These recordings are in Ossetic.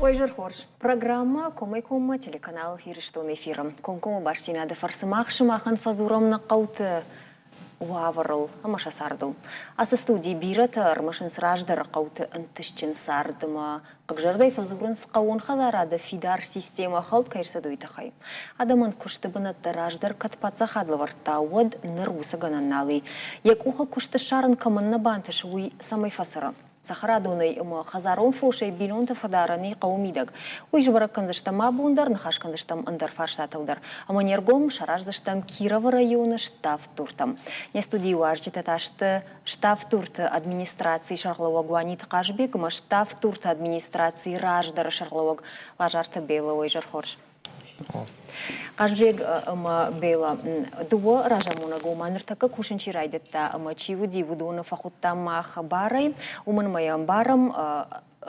Уӕ хорз! Программӕ Комӕй-коммӕ телеканал Ирыстон эфиры. Комкоммӕ бастдзинады фӕрцы мах сымахӕн фӕдзурӕм нӕ хъӕуты уавӕрыл ӕмӕ сӕ цардыл. Ацы студийы бирӕтӕ ӕрмӕсынц раздӕры хъӕуты ӕнтыстджын цард ӕмӕ хъыгзӕрдӕй фӕдзурынц хъӕууон хӕдзарады фидар системӕ хӕлд кӕй ӕрцыд, уый тыххӕй. Адӕмӕн куысты бынӕттӕ раздӕр кӕд паддзахад лӕвӕрдта, уӕд ныр уыцы гӕнӕн нал и. Йӕ къухы куыст ссарын кӕмӕн нӕ бантысы, уый цӕмӕй фӕцӕры? Цӕхӕрадонӕй ӕмӕ хӕдзарон фосӕй бинонты фӕдарӕн и хъӕуы мидӕг. Уый сбӕрӕг кӕндзыстӕм абон дӕр, ныхас кӕндзыстӕм ӕндӕр фарстатыл дӕр. Ӕмӕ не ргом сараздзыстӕм Кировы районы Ставддуртӕм. Не студийы уазджытӕ та сты Ставддурты администрацийы сӕргълӕууӕг Уаниты Хъазбег ӕмӕ Ставддурты администрацийы раздӕры сӕргълӕууӕг Лазарты Белла. Уый зӕрхорз. Хъазбег ӕмӕ Бела дыууӕ разамонӕг, ома ныртӕккӕ кусын чи райдыдта ӕмӕ чи уыди, уыдоны фӕхуыдтам мах барӕй, уымӕн ӕмӕ йӕ ӕмбарӕм,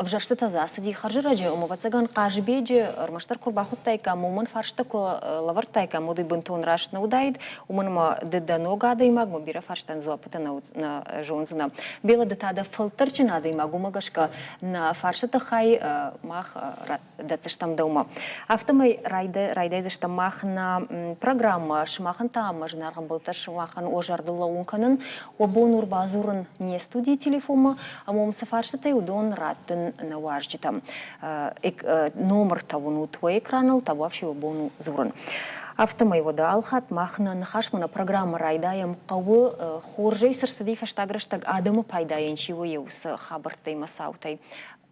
ӕвзӕрстытӕ дзы ацыди хӕрзӕрӕджы ӕмӕ, ӕвӕццӕгӕн, Хъазбеджы ӕрмӕстдӕр куы ӕрбахуыдтаиккам, уымӕн фарста куы лӕвӕрдтаиккам, уӕд уый бынтон раст нӕ уыдаид, уымӕн ӕмӕ ды дӕ ног адӕймагмӕ бирӕ фарстӕн дзуаппытӕ нӕ зондзынӕ. Бела, ды та дӕ фӕлтӕрджын адӕймаг, уымӕ гӕсгӕ нӕ фарстыты хай мах дӕтдзыстӕм дӕумӕ. Афтӕмӕй райдайдзыстӕм мах нӕ программӕ «Сымахӕн та мӕ зынаргъ ӕмбӕлттӕ сымахӕн уӕ зӕрдыл лӕууын кӕнын, уӕ бон у ӕрбадзурын не студийы телефонмӕ ӕмӕ уым цы фарстытӕй уыдон раттын нӕ уазджытӕм. Номыртӕ уынут уӕ экраныл, табуафси уӕ бон у дзурын. Афтӕмӕй уӕдӕ алхатт мах нӕ ныхасмӕ нӕ программӕ райдайӕм хъӕуы хорзӕй цы рцыди фӕстаг рӕстӕг адӕмы пайдайӕн чи у, уыцы хабӕрттӕй ӕмӕ цаутӕй.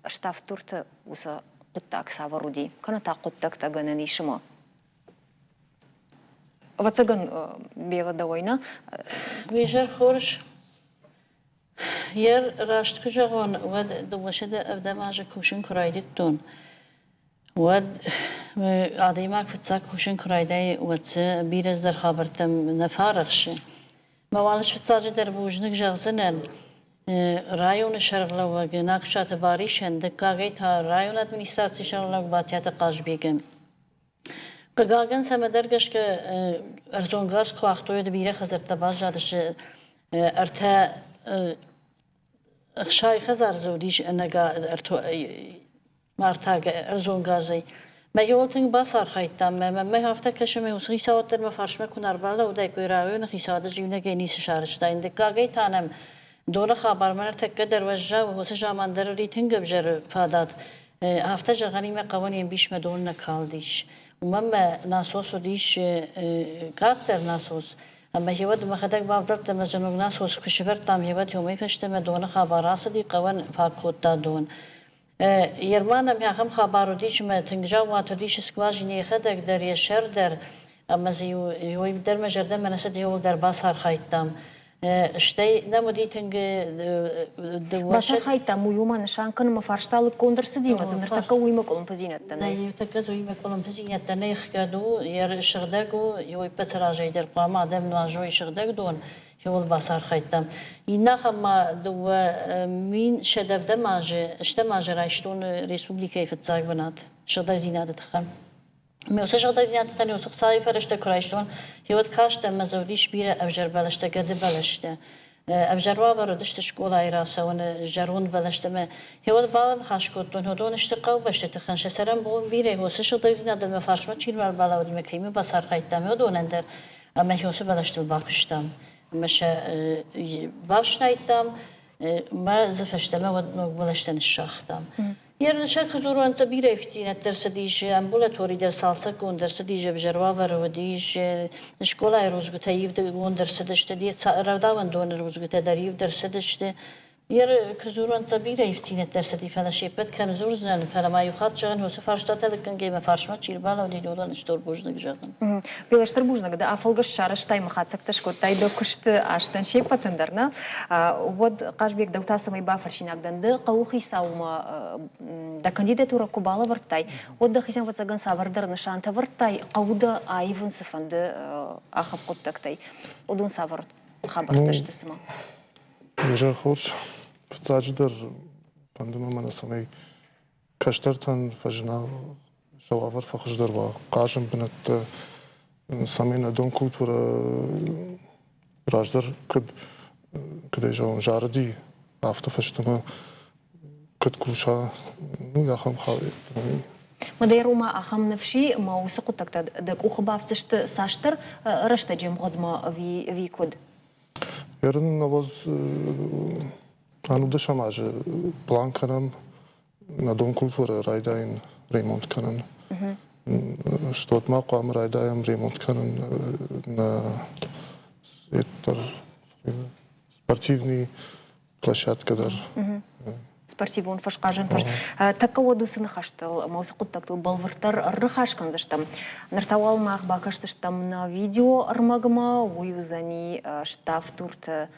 Ставддурты уыцы хъуыддаг цавӕр уыди, кӕнӕ та хъуыддӕгтӕ гӕнӕн ис ӕмӕ? Ӕвӕццӕгӕн, Бела дӕуӕй нӕ? Ме зӕр хорз. Йе раст куы зӕгъон, уӕд 270 азы кусын куы райдыдтон, уӕд адӕймаг фыццаг кусын куы райдайы, уӕд дзы бирӕ цыдӕр хабӕрттӕм нӕ фӕарӕхсы. Мӕ уал фыццаджыдӕр бузныг зӕгъдзынӕн районы сӕргълӕууӕг Нагсаты Барисӕн, дыккагӕй та районы администрацийы сӕргълӕууӕг Батиаты Хъазбегӕн. Хъыгагӕн, цӕмӕдӕр гӕсгӕ ӕрдзон газ куы уагътой, уӕд бирӕ хӕдзӕрттӕ баззадысты ӕртӕ 60 хӕдзары дзы уыдис ӕнӕ Мартаг ӕрдзон газӕй. Мӕ иуыл тынг бацархайдтам, ӕмӕ мӕ афтӕ кӕсы, ӕмӕ уыцы хицауад дӕр мӕ фарсмӕ куы нӕ ӕрбалӕууыдаиккой, районы хицауад ӕз иунӕгӕй ницы сарӕзтаин. Дыккагӕй та нӕм доны хабармӕ ныртӕккӕ дӕр уӕззау, уыцы заман дӕр уыди тынг ӕвзӕр фадат. Афтӕ зӕгъӕнимӕ хъӕуӕн йе мбисмӕ дон нӕ калдис. Уымӕн мӕ насос уыдис къаддӕр насос, ӕмӕ гъеуӕд мӕхӕдӕг бавдӕлдтӕн ӕмӕ зӕног насос куы сӕвӕрдтам, гъеуӕд уымӕй фӕстӕмӕ доны хабар ацыди, хъӕуӕн фаг кодта дон. Ерман ӕм ахӕм хабар уыдис, ӕмӕ тынг заууат уыдис скважинӕ йӕхӕдӕг дӕр, йӕ сӕр дӕр, ӕмӕ дзы иу дӕр мӕ зӕрдӕмӕ нӕ цыд, иуыл дӕр бацархайдтам. Стӕй нӕм уыди тынг дыууӕ Бацархайдтам, уый уымӕ нысан кӕны, мӕ фарста лыггонд ӕрцыди, ӕмӕ дзы ныртӕккӕ уыимӕ къуылымпыдзинӕдтӕ нӕй. Ныртӕккӕ дзы уыимӕ къуылымпыдзинӕдтӕ нӕй, ӕхгӕд у, йӕ сыгъдӕг у, иу ӕппӕты разӕй дӕр хъуамӕ адӕм нуазой сыгъдӕг дон, Иуыл бацархайдтам. Иннӕ ахӕм ма 2170 азы, стӕм азы райстон республикӕйы фыццаг бынат сыгъдӕгдзинады тыххӕй. Ме уыцы сыгъдӕгдзинады тыххӕй уыцы хцайы фӕрӕзтӕ куы райстон, уӕд кастӕн ӕмӕ дзы уыдис бирӕ ӕвзӕр бӕлӕстӕ, гӕды бӕлӕстӕ. Ӕвзӕр уавӕр уыдысты скъолайы рацӕуыны зӕронд бӕлӕстӕ ӕмӕ уӕд баныхас кодтон, уыдон сты хъӕубӕсты тыххӕн, сӕ цӕрӕнбон бирӕ, уыцы сыгъдӕгдзинадыл мӕ фарсмӕ чи ӕрбалӕууыди ӕмӕ кӕимӕ бацархайдтам, уыдонӕн дӕр ӕмӕ уыцы бӕлӕстыл бакуыстам ӕмӕ сӕ бафснайдтам мӕ дзы фӕстӕмӕ уӕд ног бӕлӕстӕ ныссагътам. Сӕ куы дзурон, то бирӕ ивддзинӕдтӕ ӕрцыдис, амбулатори дӕр цалцӕггонд ӕрцыдис, ӕвзӕр уавӕры уыдис, скъолайы рудзгуытӕ ивдгонд ӕрцыдысты, рӕвдауӕндоны рудзгуытӕ дӕр ивд ӕрцыдысты. Куы бирӕ ивддзинӕдтӕ ӕрцыди, фӕлӕ се ппӕт кӕм дзурдзынӕн, фӕлӕ ма иу хатт зӕгъын, уыцы фарстатӕ лыггӕнгӕ мӕ фарсмӕ чи рбалӕууыди, уыдон стыр бузныг зӕгъын. Бела, стыр бузныг дӕ афӕлгӕст сарӕзтай ӕмӕ хатдзӕгтӕ скодтай дӕ куысты азтӕн се ппӕтӕн дӕр, нӕ? Уӕд, Хъазбег, дӕу та цӕмӕй бафӕрсинаг дӕн, ды хъӕуыхицаумӕ дӕ кандидатурӕ куы балӕвӕрдтай, уӕд дӕхицӕн ӕвӕццӕгӕн цавӕрдӕр нысантӕ ӕвӕрдтай, хъӕуы дӕ аивын цыфӕнды ахӕм хъуыддӕгтӕй. Уыдон цавӕр хабӕрттӕ сты цымӕ? Изӕр хорз. Фыццаджыдӕр фӕнды мӕ мӕнӕ цӕмӕй кӕстӕртӕн фӕзына сӕ уавӕр фӕхуыздӕр уа, хъазӕн бынӕттӕ, цӕмӕй нӕ дон культурӕ раздӕр куыд, куыд ӕй зӕгъон, зарыди, афтӕ фӕстӕмӕ. Куыд куса, ну, ахӕм Мадӕйру-ма ахӕм ныфси ӕмӕ уыцы хъуыддӕгтӕ дӕ къухы бафтдзысты цасдӕр рӕстӕджы ӕмгъуыдмӕ ӕви куыд? Ерын навоз ӕнудӕсӕм азы план кӕнӕм нӕ дон культурӕ райдайын ремонт кӕнын. Стот ма хъуамӕ райдайӕм ремонт кӕнын нӕ спортивный площадка дӕр. Спортивон фӕсхъазӕн фӕз. Тӕккӕ уӕд уыцы ныхӕстыл ӕмӕ уыцы хъуыддӕгтыл бӕлвырддӕр ӕрныхас кӕндзыстӕм. Ныр та уал мах бакӕсдзыстӕм нӕ видеоӕрмӕгмӕ, уый уыдзӕни ставддурты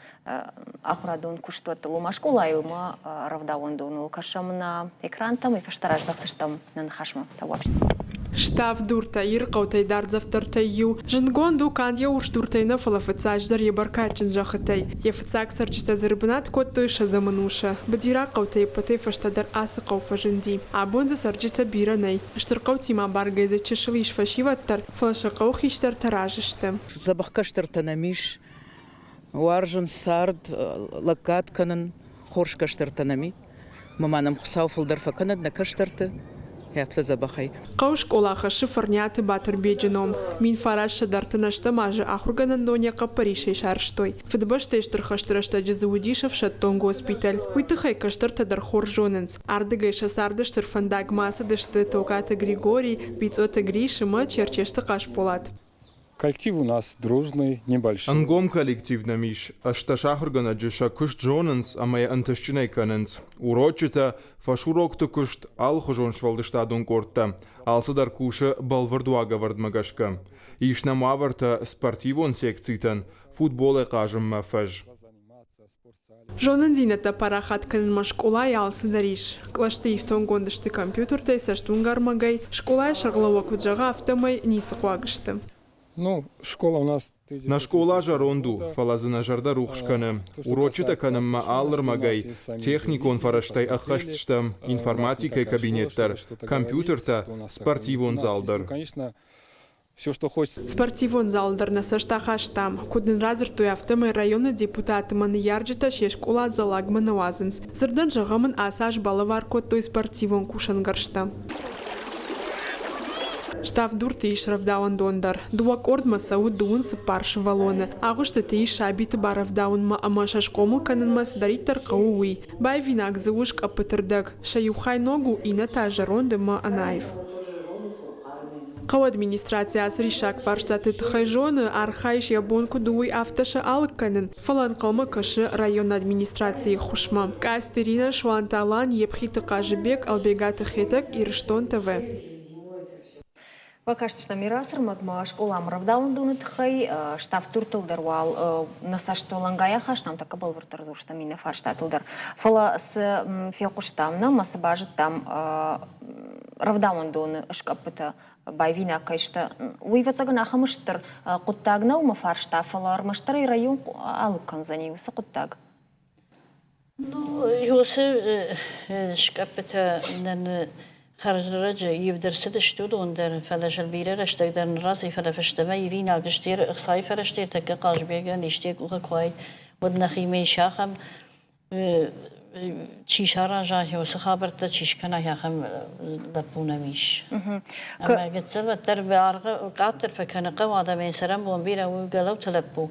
ахуырадон куыстуӕттыл, ома скъолайыл ма рӕвдауӕндоныл. Кӕсӕм нӕ экрантӕм, уый фӕстӕ раздӕхдзыстӕм нӕ ныхасмӕ. Ставд-Дуртӕ Иры хъӕутӕй дӕрддзӕфдӕртӕй иу. Зындгонд у канд йӕ урс дуртӕй нӕ, фӕлӕ фыццаджыдӕр йӕ бӕркадджын зӕххытӕй. Йӕ фыццаг цӕрджытӕ дзы ӕрбынат кодтой ссӕдзӕм ӕнусы. Быдираг хъӕутӕй ӕппӕтӕй фӕстӕдӕр ацы хъӕу фӕзынди. Абон дзы цӕрджытӕ бирӕ нӕй. Стыр хъӕутимӕ абаргӕйӕ дзы чысыл ис фӕсивӕд дӕр, фӕлӕ сӕ хъӕуы хистӕртӕ разы сты. Дзӕбӕх кӕстӕртӕ нӕм ис. Уарзын цард, лӕггад кӕнын. Хорз кӕстӕртӕ нӕм и. Ӕмӕ ма нӕм Хуыцау фылдӕр фӕкӕнӕд нӕ кӕстӕрты, афтӕ дзӕбӕхӕй. Хъӕуы скъола хӕссы Фӕрниаты Батырбеджы ном. 1930 ӕстӕм азы ахуыргӕнӕндон йӕ хъӕппӕрисӕй сарӕзтой. Фыдыбӕстӕйы Стыр хӕсты рӕстӕджы дзы уыдис ӕфсӕддон госпиталь. Уый тыххӕй кӕстӕртӕ дӕр хорз зонынц. Ардыгӕй сӕ царды стыр фӕндагмӕ ацыдысты Токаты Григори, Бицъоты Грис ӕмӕ Черчесты Хъасболат. Коллектив у нас дружный, небольшой. Ӕнгом коллектив нӕм ис. 18 ахуыргӕнӕджы сӕ куыст зонынц ӕмӕ йӕ ӕнтыстджынӕй кӕнынц. Урочытӕ, фӕсурокты куыст, алыхуызон сфӕлдыстадон къордтӕ. Алцыдӕр кусы бӕлвырд уагӕвӕрдмӕ гӕсгӕ. Ис нӕм уавӕртӕ спортивон секцитӕн, футболӕй хъазынмӕ фӕз. Зонындзинӕдтӕ парахат кӕнынмӕ скъолайы алцыдӕр ис. Кълӕсты ифтонггонд сты компьютертӕй, цӕстуынгӕрмӕгӕй. Скъолайы сӕргълӕууӕг куыд зӕгъы, афтӕмӕй ницы хъуаг сты. Ну, школа у нас Нӕ скъола зӕронд у, фӕлӕ дзы нӕ зӕрдӕ рухс кӕны. Урочытӕ кӕнынмӕ алы рмӕгӕй, техникон фӕрӕзтӕй ӕххӕст стӕм, информатикӕйы кабинет дӕр, компьютертӕ, спортивон зал дӕр. Все, что хочется. Спортивон зал дӕр нӕ цӕст ахастам. Куыд нын радзырдтой, афтӕмӕй районы депутаты мӕ ныййарджытӕ се скъола Дзӕллагмӕ нӕ уадзынц. Дзырдӕн зӕгъӕм ын ацы аз балӕвар кодтой спортивон кусӕнгӕрзтӕ. Ставд-Дурты ис рӕвдауӕндон дӕр. Дыууӕ къордмӕ цӕуы 24 сывӕллоны. Агъуыстыты ис сабиты барӕвдауынмӕ ӕмӕ сӕ схъомыл кӕнынмӕ цыдӕриддӕр хъӕуы, уый. Баивинаг дзы у скъӕппыты рдӕг. Сӕ иу хай ног у, иннӕ та зӕронд ӕмӕ ӕнаив. Хъӕуы администраци ацы риссаг фарстаты тыххӕй зоны, архайы йӕ бон куыд у, уый афтӕ сӕ алыг кӕнын, фӕлӕ ӕнхъӕлмӕ кӕсы районы администрацийы ӕххуысмӕ. Къацты Иринӕ, Суанты Алан, Епхиты Хъазыбег, Ӕлбегаты Хетӕг, Ирыстон ТВ. Бакастыстӕм Ирасырмӕгмӕ скъоламӕ рӕвдауӕндоны тыххӕй, ставддуртыл дӕр уал нӕ цӕст уӕлӕнгай ахастам, тӕккӕ бӕлвырддӕр дзурстам иннӕ фарстатыл дӕр. Фӕлӕ цы фехъуыстам нӕ ӕмӕ цы базыдтам рӕвдауӕндоны скъӕппытӕ байвинаг кӕй сты, уый, ӕвӕццӕгӕн, ахӕм стыр хъуыддаг нӕу мӕ фарста, фӕлӕ ӕрмӕстдӕр ӕй район алыг кӕндзӕни уыцы хъуыддаг. Ну, уыцы скъӕппытӕ нын хӕрзрӕджы ивд ӕрцыдысты уыдон дӕр, фӕлӕ сыл бирӕ рӕстӕг дӕр нӕ рацыди, фӕлӕ фӕстӕмӕ ивинаг сты ӕхцайы фӕрӕзтӕ тӕккӕ Хъазбегӕн исты йӕ къухы куы уаид, уӕд нӕхимӕ ис ахӕм чи сараза, уыцы хабӕрттӕ чи скӕна, ахӕм лӕппу нӕм ис. Ӕмӕ гыццыл уӕддӕр аргъ къаддӕр фӕкӕны хъӕуы адӕмӕн цӕрӕнбон бирӕ у Гӕлӕуты лӕппу,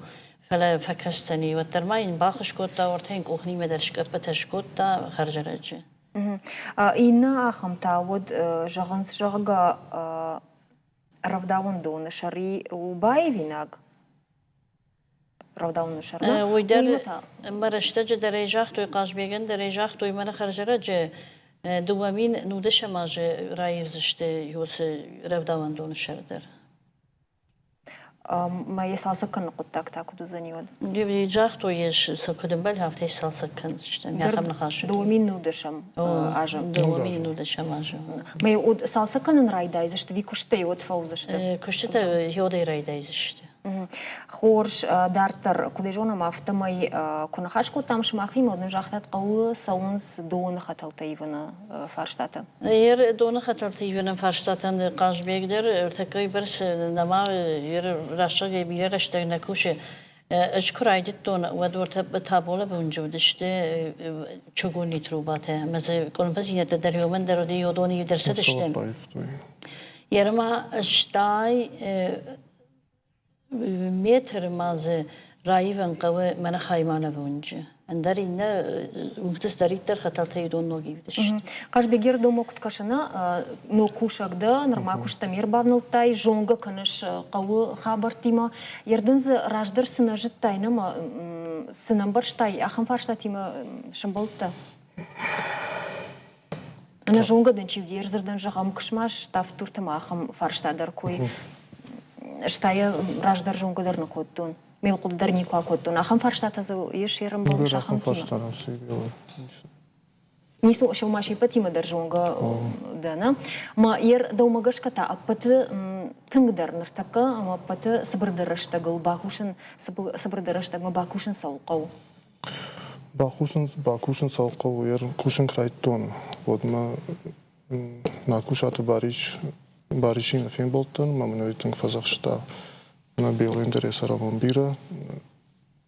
фӕлӕ фӕкӕсдзӕни, уӕддӕр ма йын баххуыс кодта, уӕртӕ йын къухнимӕ дӕр скъӕппытӕ скодта хӕрзӕрӕджы. Иннӕ ахӕм та уыд, зӕгъынц, зӕгъгӕ, рӕвдауӕндоны сӕри у баивинаг рӕвдауыны сӕрмӕ. Уый дӕр мӕ рӕстӕджы дӕр ӕй загътой, Хъазбегӕн дӕр ӕй загътой, мӕнӕ хӕрзӕрӕджы 2019 азы раивдзысты уыцы рӕвдауӕндоны сӕр дӕр. Мӕ йӕ цалцӕг кӕныны хъуыддаг та куыд уыдзӕни уӕд? Загътой йӕ, сӕ куыд ӕмбӕлы, афтӕ цалцӕг кӕндзысты. Ахӕм ныхас. 2019 азы. 2019 азы. Мӕ цалцӕг кӕнын райдайдзысты, ви куыстытӕ уӕд фӕуыдзысты? Куыстытӕ йодӕй райдайдзысты. Хорз, дарддӕр, куыд ӕй зонӕм, афтӕмӕй куы ныхас кодтам сымахимӕ, уӕд нын загътат, хъӕуы цӕуынц доны хӕтӕлтӕ ивыны фарстатӕ. Ер доны хӕтӕлты ивыны фарстатӕн Хъазбег дӕр ӕртӕккӕй бӕрц нӕма ер рӕстӕгӕй бирӕ рӕстӕг нӕ кусы. Ӕз куы райдыдтон, уӕд уӕртӕ Таболы уынджы уыдысты чугунный трубатӕ ӕмӕ дзы къуылымпыдзинӕдтӕ дӕр уымӕн дӕр уыди, уыдон ивд ӕрцыдысты. Ерма стай метры ма дзы раивӕн хъӕуы мӕнӕ Хаймановы уынджы. Ӕндӕр иннӕ уынгты цыдӕриддӕр хӕтӕлтӕ уыдон ног ивд сты. Хъазбегер домо куыд кӕсына, ног кусӕг дӕ, нырма куыстӕм ӕрбавнӕлдтай, зонгӕ кӕныс хъӕуы хабӕрттимӕ. Ердын дзы раздӕр цы нӕ зыдтай, нӕма цы нӕ ӕмбӕрстай, ахӕм фарстатимӕ сӕмбӕлдтӕ? Ӕнӕзонгӕ дын чи уыди, ӕрдзырдӕн зӕгъӕм, куысмӕ ставддурты ма ахӕм фарста дӕр кой. Стӕй раздӕр зонгӕ дӕр нӕ кодтон. Ме хъуыды дӕр никуы акодтон. Ахӕм фарстатӕ дзы ис ӕрӕмбӕлд ахӕмтимӕ? Ницы сӕумӕ се ппӕтимӕ дӕр зонгӕ дӕ, нӕ? Ма ер дӕумӕ гӕсгӕ та ӕппӕты тынгдӕр ныртӕккӕ ӕмӕ ӕппӕты цыбырдӕр рӕстӕгыл бакусын, цыбырдӕр рӕстӕгмӕ бакусын цӕуыл хъӕуы? Бакусын цӕуыл хъӕуы, ер кусын куы райдыдтон, уӕдмӕ Накусаты Барис Барисимӕ фембӕлдтӕн ӕмӕ мын уый тынг фӕдзӕхста. Нӕ Белы интерес ӕрӕмон бирӕ.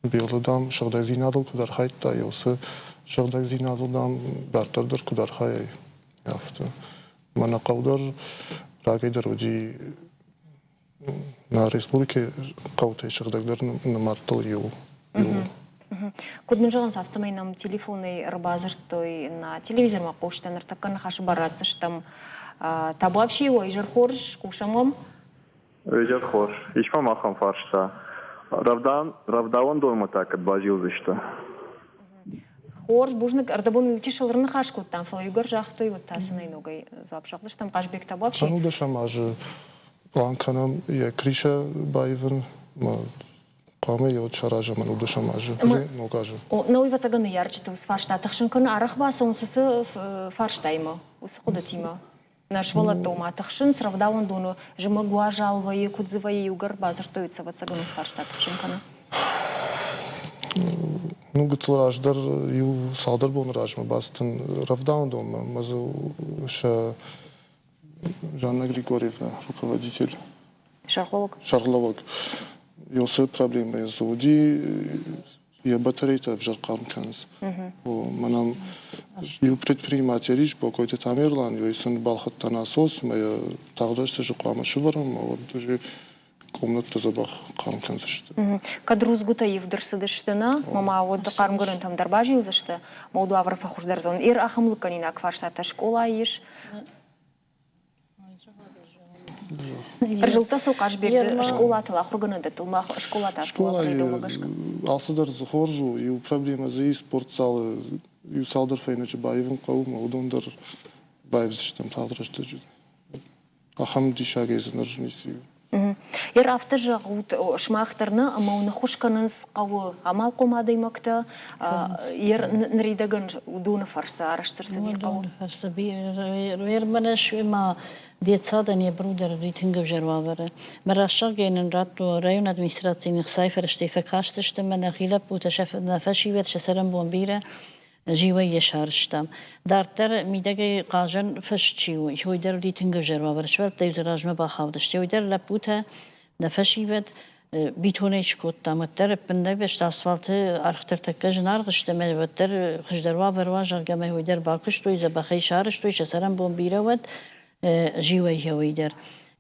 Белы, дам, сыгъдӕгдзинадыл куыд архайдта, уыцы сыгъдӕгдзинадыл, дам, дарддӕр дӕр куыд архайай, афтӕ. Мӕнӕ хъӕу дӕр рагӕй дӕр уыди нӕ республикӕйы хъӕутӕй сыгъдӕгдӕр нымадтыл иу. Куыд мын зӕгъынц, афтӕмӕй нӕм телефонӕй ӕрбадзырдтой нӕ телевизормӕ хъусджытӕ ныртӕккӕ ныхасы бар ратдзыстӕм. Табуафси, уӕ изӕр хорз, хъусӕм уӕм. Изӕр хорз. Ис мӕм ахӕм фарста. Рӕвдауӕндонмӕ та кӕд базилдзысты? Хорз, бузныг. Ӕрдӕбон иу чысыл ӕрныхас кодтам, фӕлӕ иугӕр загътой, уӕд та сын ӕй ногӕй дзуапп зӕгъдзыстӕм. Хъазбег табуафси. Ӕнудӕсӕм азы план кӕнӕм йӕ кришӕ баивын хъуамӕ йӕ уӕд саразӕм ӕнудӕсӕм азы, ног азы. Нӕ ӕвӕццӕгӕн ныййарджыты уыцы фарста тыхсын кӕны, арӕх бацӕуынц уыцы фарстаимӕ, уыцы хъуыдытимӕ. Нӕ сывӕллӕттӕ ома тыхсынц, рӕвдауӕндоны зымӕг уазал вӕййы, куыд дзы вӕййы, иугӕр бадзырдтой, ӕвӕццӕгӕн уыцы фарста тыхсын кӕны. Ну, гыццыл раздӕр, иу цалдӕр боны размӕ бацыдтӕн рӕвдауӕндонмӕ ӕмӕ дзы сӕ Жанна Григорьевна, руководитель. Сӕргълӕууӕг. Сӕргълӕууӕг. Уыцы проблемӕ дзы уыди, йӕ батарейтӕ ӕвзӕр хъарм кӕнынц. Мӕнӕн иу предприниматель ис, Бокойты Тамерлан, йой сын балхӕдта насос, ӕмӕ йӕ тагъд рӕстӕджы хъуамӕ сывӕрӕм, ӕмӕ уӕд уже комнаттӕ дзӕбӕх хъарм кӕндзысты. Кӕд рудзгуытӕ ивд ӕрцыдысты, нӕ, ма уӕд хъармгӕнӕнтӕм дӕр базилдзысты, ма уӕд уавӕр фӕхуыздӕр уыдзӕн. Ир ахӕм лыггӕнинаг фарстатӕ скъолайы ис. Ӕрзылдта сыл Хъазбегты скъолатыл, ахуыргӕнӕндӕттыл, мах скъолатӕ Скъолайы алцыдӕр дзы хорз у. Иу проблемӕ дзы ис спортзалы иу цалдӕр фӕйнӕджы баивын хъӕуы, ӕмӕ уыдон дӕр баивдзыстӕм тагъд рӕстӕджы. Ахӕм диссагӕй дзы ныр ницы у. Ер афтӕ зӕгъут, сымах дӕр нӕ, ӕмӕ уын ӕххуыс кӕнынц хъӕуы амалхъом адӕймӕгтӕ. Ер ныридӕгӕн уыдоны фӕрцы арӕзт ӕрцыди хъӕуы. Уыдоны фӕрцы мӕнӕ ма детсадӕн йӕ быру дӕр уыди тынг ӕвзӕр уавӕры. Мӕ рӕсугъдӕй нын радтой районы администрацийы ныхсайы фӕрӕзтӕй фӕкастысты мӕ нӕхи лӕппутӕ, нӕ фӕсивӕд сӕ цӕрӕнбон бирӕ зиуӕй йӕ сарӕзтам. Дарддӕр мидӕгӕй хъазӕн фӕз чи у, уый дӕр уыди тынг ӕвзӕр уавӕры. Сывӕллӕттӕ-иу дзы размӕ бахаудысты. Уый дӕр лӕппутӕ, нӕ фӕсивӕд бетонӕй скодтам. Уӕддӕр ӕппындӕр бӕстӕ асфальты ӕргътӕ тӕккӕ зынаргъ сты ӕмӕ уӕддӕр хуыздӕр уавӕр уа, зӕгъгӕ, ӕмӕ уый дӕр бакуыстой, дзӕбӕхӕй сарӕзтой, сӕ цӕрӕнбон бирӕ уӕд, зиуӕй уый дӕр.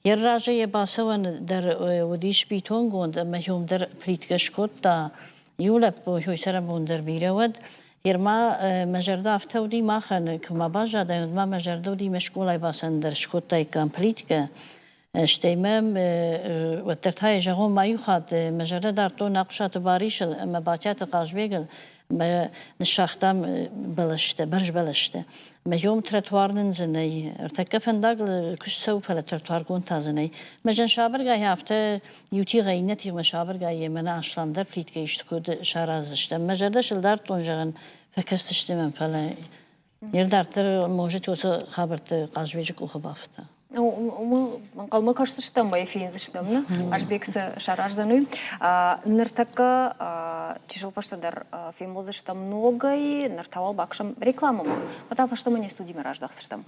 Йӕ разӕй йӕ бацӕуӕн дӕр уыдис бетонгонд ӕмӕ уым дӕр плиткӕ скодта. Иу лӕппу, уый цӕрӕнбон дӕр бирӕ уӕд. Ерма мӕ зӕрдӕ афтӕ уыди махӕн, куы ма баззадаин, уӕд ма мӕ зӕрдӕ уыди ме скъолайы бацӕуӕн дӕр скодтаиккам плиткӕ. Стӕй мӕм уӕддӕр та зӕгъон ма иу хатт мӕ зӕрдӕ дардтон Нӕхъуысаты Барисыл ӕмӕ Батиаты Хъазбегыл ӕмӕ ныссагътам бӕлӕстӕ, бӕрз бӕлӕстӕ. Мӕ йом тротуар нын дзы нӕй. Ӕртӕккӕ фӕндагыл куыст цӕуы, фӕлӕ тротуаргонд та дзы нӕй. Мӕ зӕн сабыргай афтӕ иу тигъӕй иннӕ тигъмӕ сабыргай йӕ мӕнӕ асламдӕр плиткӕ исты куыд сараздзыстӕм. Мӕ зӕрдӕ сыл дардтон, зӕгъын, фӕкӕсдзысты мӕм, фӕлӕ Ныр дарддӕр может уыцы хабӕртты Хъазбеджы къухы бафта. Ӕнхъӕлмӕ кӕсдзыстӕм ӕй фендзыстӕм, нӕ? Хъазбег цы сараздзӕн, уый. Ныртӕккӕ чысыл фӕстӕдӕр фембӕлдзыстӕм ногӕй, ныр та уал бакӕсӕм рекламӕмӕ. Ӕмӕ та фӕстӕмӕ не студимӕ раздӕхдзыстӕм.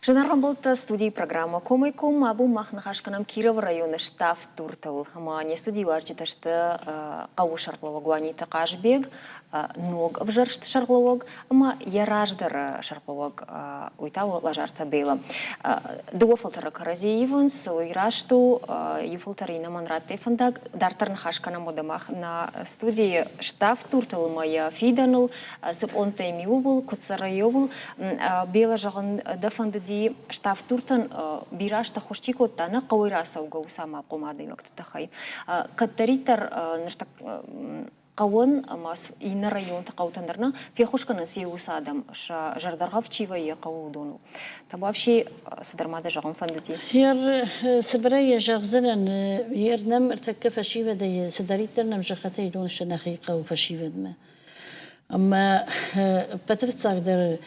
Зынаргъ ӕмбӕлттӕ, студийы программӕ Комӕй-коммӕ абон мах ныхас кӕнӕм Кировы районы Ставд-Дуртыл. Ӕмӕ не студийы уазджытӕ сты хъӕуы сӕргълӕууӕг Уаниты Хъазбег, ног ӕвзӕрст сӕргълӕууӕг ӕмӕ йӕ раздӕры сӕргълӕууӕг, уый та у Лазарты Бела. Дыууӕ фӕлтӕры кӕрӕдзи ивынц, уый раст у, иу фӕлтӕр иннӕмӕн радтой фӕндаг. Дарддӕр ныхас кӕнӕм уӕдӕ мах нӕ студийы Ставд-Дуртыл ӕмӕ йӕ фидӕныл, цы пълӕнттӕ йӕм и, ууыл, куыд цӕры, ууыл. Бела, зӕгъын, дӕ фӕндыди Ставд-Дуртӕн бирӕ азты ӕххуыс чи кодта, нӕ хъӕуӕй рацӕугӕ уыцы амалхъом адӕймӕгты тыххӕй. Кӕддӕриддӕр хъӕуӕн ӕмӕ иннӕ районты хъӕутӕн дӕр нӕ феххуыс кӕнынц иу уыцы адӕм, сӕ зӕрдӕргъӕвд чи вӕййы, хъӕуы уыдоныл. Табуафси, цыдӕр ма дӕ зӕгъын фӕндыди? Ер цыбырӕй йӕ зӕгъдзынӕн, ер нӕм ӕртӕккӕ фӕсивӕдӕй цыдӕриддӕр нӕм зӕххытӕй дон сты нӕхи хъӕуы фӕсивӕдмӕ. Ӕмӕ ӕппӕты фыццагдӕр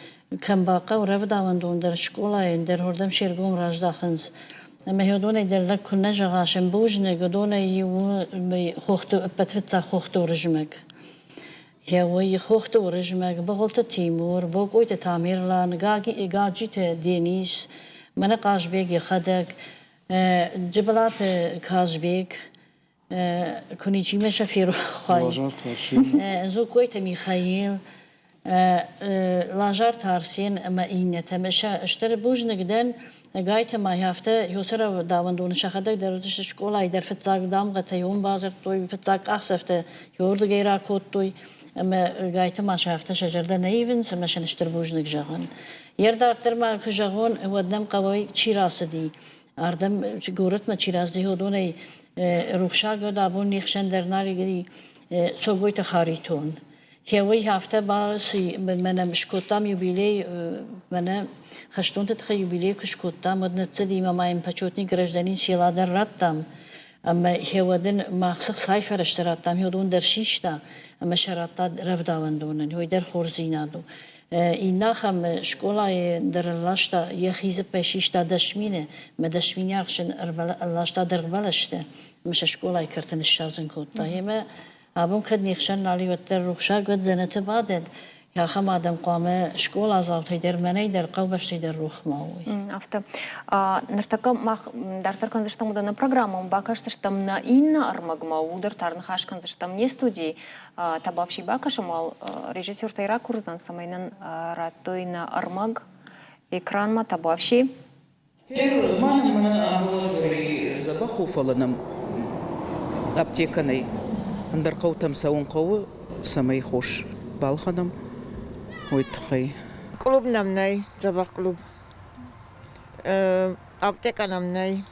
кӕм бахъӕуы рӕвдауӕндон дӕр, скъолайӕн дӕр уырдӕм се ргом раздахынц. Ӕмӕ уыдонӕй дӕр лӕг куыннӕ зӕгъа, сӕм бузныг, уыдонӕй иу у хохты, ӕппӕты фыццаг Хохты Уырызмӕг. Йӕ уый Хохты Уырызмӕг, Быгъуылты Тимур, Бокъойты Тамерлан, Гаджиты Денис, мӕнӕ Хъазбег йӕхӕдӕг, Джыбылаты Казбек, Куы ничима сӕ ферох уай. Зукойты Михаил, Лазарты Арсен ӕмӕ иннӕтӕ. Сӕ стыр бузныг дӕн, ӕгайтма афтӕ Ёсыров давӕндоны сӕхӕдӕг дӕр уыдысты скъолайы дӕр фыццаг дамгъӕтӕ уым бадзырдтой, фыццаг къахдзӕфтӕ уырдыгӕй ракодтой. Ӕмӕ ӕгайтма сӕ афтӕ сӕ зӕрдӕ нӕ ивынц ӕмӕ сын стыр бузныг зӕгъын. Йе рдарддӕр ма куы зӕгъон, уӕд нӕм хъӕуӕй чи рацыди, Ардӕм горӕтмӕ чи рацыди, уыдонӕй рухсаг уӕд абон не хсӕн дӕр нал и Цогойты Харитон. Уый афтӕ баци, мӕнӕ скодтам юбилей, мӕнӕ хӕстонты тыххӕй юбилей куы скодтам, уӕд ныццыди ӕмӕ ма йын почетный гражданин села дӕр радтам. Ӕмӕ уӕд ын мах цы хцайы фӕрӕзтӕ радтам, уыдон дӕр систа ӕмӕ сӕ радта рӕвдауӕндонӕн. Уый дӕр хорздзинад у. Иннӕ ахӕм скъолайы дӕр ӕрласта, йӕхи дзыппӕй систа 10 000, мӕ 10 000 ӕхсӕн ӕрласта дыргъбӕлӕстӕ ӕмӕ сӕ скъолайы кӕрты ныссадзын кодта. Емӕ абон кӕд не хсӕн нал и, уӕддӕр рухсаг уӕд дзӕнӕты бадӕд. Ахӕм адӕм хъуамӕ скъоладзаутӕй дӕр, мӕнӕй дӕр, хъӕубӕстӕй дӕр рох ма уой. Афтӕ. Ныртӕккӕ мах дарддӕр кӕндзыстӕм уыдон нӕ программӕ, бакӕсдзыстӕм нӕ иннӕ ӕрмӕгмӕ, ууыл дӕр та ныхас кӕндзыстӕм не студийы. Табуафси бакӕсӕм уал режиссертӕй ракурдзӕн, цӕмӕй нын радтой нӕ ӕрмӕг экранмӕ. Табуафси. Мӕнӕ амбулатори дзӕбӕх у, фӕлӕ нӕм аптекӕ нӕй. Ӕндӕр хъӕутӕм цӕуын хъӕуы, цӕмӕй хос балхӕнӕм, уый тыххӕй. Клуб нӕм нӕй, дзӕбӕх клуб. Аптекӕ нӕм нӕй.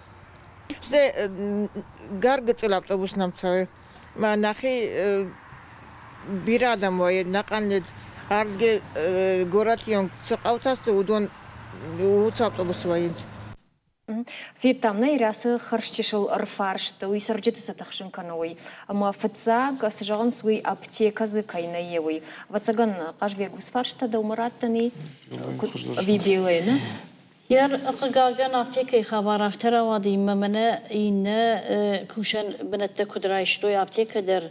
Стӕй гӕргыцъыл автобус нӕм цӕуы. Мӕ нӕхи бирӕ адӕм вӕййы, ӕнӕхъӕн ардыгӕй горӕты онг цы хъӕутӕ сты, уыдон уыцы автобусы вӕййынц. Федтам нӕ Ирӕсы хӕрзчысыл ӕрфарст, уый цӕрджыты цы тыхсын кӕны, уый. Ӕмӕ фыццаг, цы зӕгъынц, уый аптекӕ дзы кӕй нӕй, уый. Ӕвӕццӕгӕн, Хъазбег, уыцы фарста дӕумӕ раттӕн и? Ӕви Белӕйы, нӕ? Йӕ хъыгагӕн, аптекӕйы хабар афтӕ рауади, ӕмӕ мӕнӕ иннӕ кусӕн бынӕттӕ куыд райстой, аптекӕ дӕр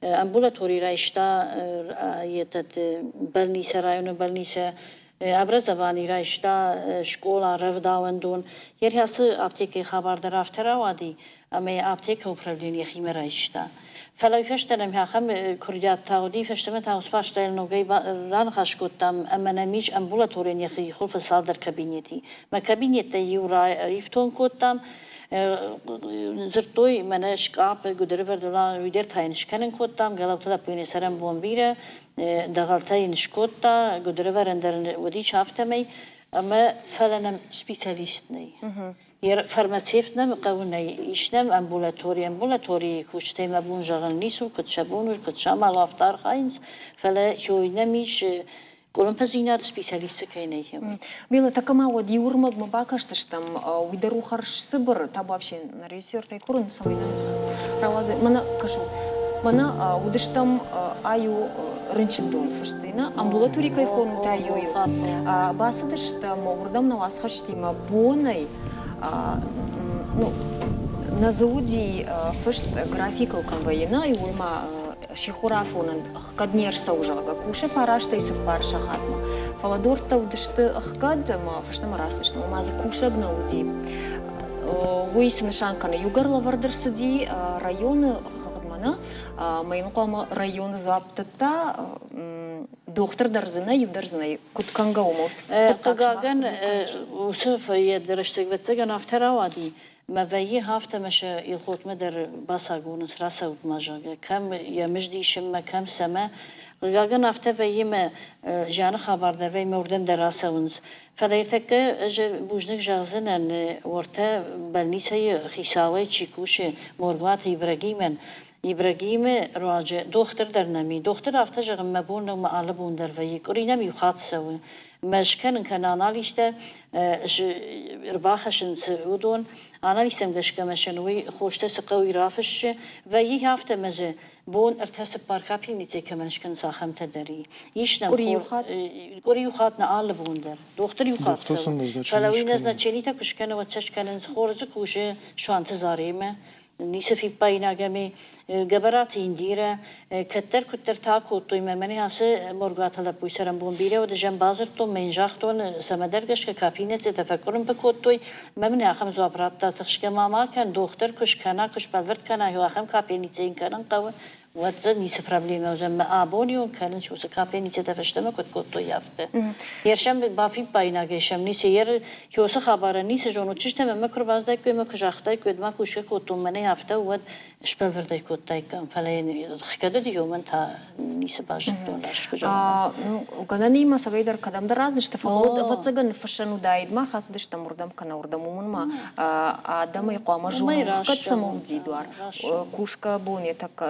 амбулатори райста этот больницӕ, районы больницӕ, образовани райста скъола, рӕвдауӕндон. Йе ацы аптекӕйы хабар дӕр афтӕ рауади, ӕмӕ йӕ аптекӕ управлени йӕхимӕ райста. Фӕлӕ уый фӕстӕ нӕм ахӕм куырдиат та уыди, фӕстӕмӕ та уыцы фарстайыл ногӕй раныхас кодтам ӕмӕ нӕм ис амбулаторийӕн йӕхи хуылфы цалдӕр кабинети. Мӕ кабинеттӕй иу раифтонг кодтам, дзырдтой мӕнӕ скъапп, гуыдыры вӕрдыл уый дӕр та йын скӕнын кодтам, Гӕлӕуты лӕппуйы цӕрӕнбон бирӕ, дӕгъӕлтӕ йын скодта, гуыдыры вӕрӕн дӕр уыдис афтӕмӕй, ӕмӕ фӕлӕ нӕм специалист нӕй. Фармацевт нӕм хъӕуы нӕй, ис нӕм амбулатори. Амбулаторийы кусджытӕй мӕ бон зӕгъын ницы у, куыд сӕ бон у, куыд сӕ амал у, афтӕ архайынц, фӕлӕ ёй нӕм ис къуылымпыдзинад специалисты кӕй нӕй. Мила, тӕккӕ ма уӕд иу ӕрмӕгмӕ бакӕсдзыстӕм, уый дӕр у хӕрз цыбыр, табуафси нӕ режиссертӕй курын, цӕмӕй нын рауадзой. Мӕнӕ кӕсут, мӕнӕ уыдыстӕм ай у рынчындон фыстдзина, амбулатори кӕй хонут, ай у. Бацыдыстӕм уырдӕм нӕ уацхӕсджытимӕ бонӕй, ну, нӕ дзы уыди фыст графикыл кӕм вӕййы, нӕ, уый ма. сихорафонӕн ӕхгӕд не рцӕуы, зӕгъгӕ, кусы фарастӕй цыппар сахатмӕ. Фӕлӕ дуӕрттӕ уыдысты ӕхгӕд ӕмӕ фӕстӕмӕ рацыдысты, ома дзы кусӕг нӕ уыди. Уый цы нысан кӕны? Иугӕр лӕвӕрд ӕрцыди районы хыгъдмӕ нӕ, ӕмӕ йын хъуамӕ районы дзуапп дӕтта, дохтыр дӕр дзы нӕ, иу дӕр дзы нӕ. Куыд кӕнгӕ у уыцы хъуыддаг? Хъыгагӕн, уыцы рӕстӕг, ӕвӕццӕгӕн, афтӕ рауади, мӕ вӕййы афтӕ мӕ сӕ Елхотмӕ дӕр бацагурынц, рацӕут ма, зӕгъгӕ, кӕм йӕ мызд исынмӕ, кӕм цӕмӕ. Хъыгагӕн, афтӕ вӕййы мӕ зианы хабар дӕр вӕййы мӕ уырдӕм дӕр рацӕуынц. Фӕлӕ ӕртӕккӕ ӕз бузныг зӕгъдзынӕн, уӕртӕ больницӕйы хицауӕй чи кусы, Моргуаты Ибрагимӕн. Ибрагимы руаджы дохтыр дӕр нӕм и. Дохтыр афтӕ зӕгъы, мӕ бон нӕу, мӕ алы бон дӕр вӕййы. Къуыри нӕм иу хатт цӕуы. Мӕ скӕнын кӕны анализтӕ, ӕрбахӕссынц уыдон. Анализтӕм гӕсгӕ мӕ сын уый хостӕ цы хъӕуы, уый рафыссы. Вӕййы афтӕ мӕ дзы бон ӕртӕ-цыппар капельницӕйы кӕмӕн скӕнынц, ахӕмтӕ дӕр и. Ис нӕм Къуыри иу хатт? Къуыри иу хатт нӕ алы бон дӕр. Дохтыр иу хатт цӕуы. Фӕлӕ уый назначенитӕ куы скӕны, уӕд сӕ скӕнынц. Хорз дзы кусы Суанты Заремӕ, ницы фиппаинаг ӕм и. Гӕбӕраты Индирӕ кӕддӕр куыддӕр та кодтой мӕ мӕнӕ ацы Моргуаты лӕппуйы цӕрӕнбон бирӕ уыд, ӕз ӕм бадзырдтон, мӕ йын загътон, цӕмӕдӕр гӕсгӕ капинецетӕ фӕкъуылымпы кодтой, мӕ мын ахӕм дзуапп радта, тыхсгӕ ма ма кӕн, дохтыр куы скӕна, куы сбӕлвырд кӕна, ахӕм капельницӕ йын кӕнын хъӕуы, уӕд дзы ницы проблемӕ уыдзӕн. Мӕ абоны онг кӕнынц уыцы капельницӕтӕ фӕстӕмӕ куыд кодтой, афтӕ. Ер сӕм бафиппаинагӕй сӕм ницы, ер уыцы хабарӕн ницы зонут. Чызджытӕ мӕ куы рбаздаиккой ӕмӕ куы загътаиккой, уӕд ма кусгӕ кодтон мӕнӕй афтӕ, уӕд сбӕлвырдӕй кодтаиккам. Фӕлӕ йын хгӕдыд уымӕн та ницы базыдтон, раст куы зӕгъон. Гӕнӕнимӕ цӕвӕйдӕр кӕдӕмдӕр раздысты, фӕлӕ уӕд ӕвӕццӕгӕн ныффыссӕн уыдаид, мах ацыдыстӕм уырдӕм кӕнӕ уырдӕм, уымӕн ма адӕмӕй хъуамӕ зоной, хгӕд цӕмӕ уыди дуар, кусгӕ бон йӕ тӕккӕ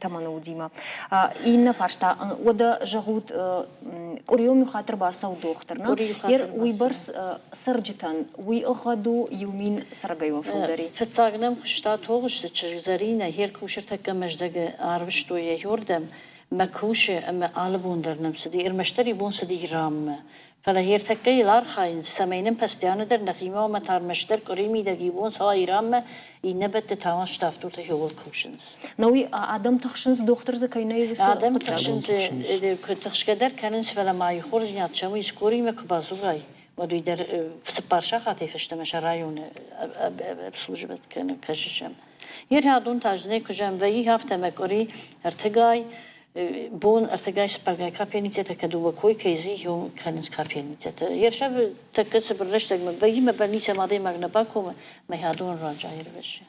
тӕмӕны уыдимӕ. Иннӕ фарста, уӕдӕ зӕгъут, къуырион иу хатт ӕрбацӕуы дохтыр, нӕ? Уыйбӕрц цӕрджытӕн уый ӕгъгъӕд у 1000 цӕрӕгӕй фылдӕр. Фыццаг нӕм куыста Тогъуызты чызг Зӕринӕ, йе ркусӕртӕккӕ Мӕздӕгы арвыстой йӕ иордӕм, мӕ кусы ӕмӕ алы бон дӕр нӕм цыди, ӕрмӕстдӕр иу бон цыди Иранмӕ. Фӕлӕ ӕртӕккӕ йыл архайынц, цӕмӕй нын постоянно дӕр нӕхимӕ ӕмӕ та ӕрмӕстдӕр къуыри мидӕг иу бон цӕуа Иранмӕ, иннӕ бӕтты та уал ставддуртӕ иууыл кусынц. Но уый адӕм тыхсынц, дохтыр дзы кӕй нӕй, уыцы Адӕм тыхсынц, куы тыхсгӕ дӕр кӕнынц, фӕлӕ ма и хорздзинад сӕм уый скоримӕ куы бадзурай, уӕд уый дӕр цыппар сахатӕй фӕстӕмӕ сӕ районы обслуживать кӕны, кӕсы сӕм. Йе рӕдон та зынӕй куы зӕм вӕййы, афтӕ мӕ къуыри ӕртыгай бон ӕртыгай цыппӕргай капельницӕтӕ кӕд дыууӕ кой кӕй дзы кӕнынц капельницӕтӕ. Ерсӕвы тӕккӕ цыбыр рӕстӕгмӕ вӕййы мӕ больницӕмӕ адӕймаг нӕ бакомы, мӕ адон руаджы аирвӕзы.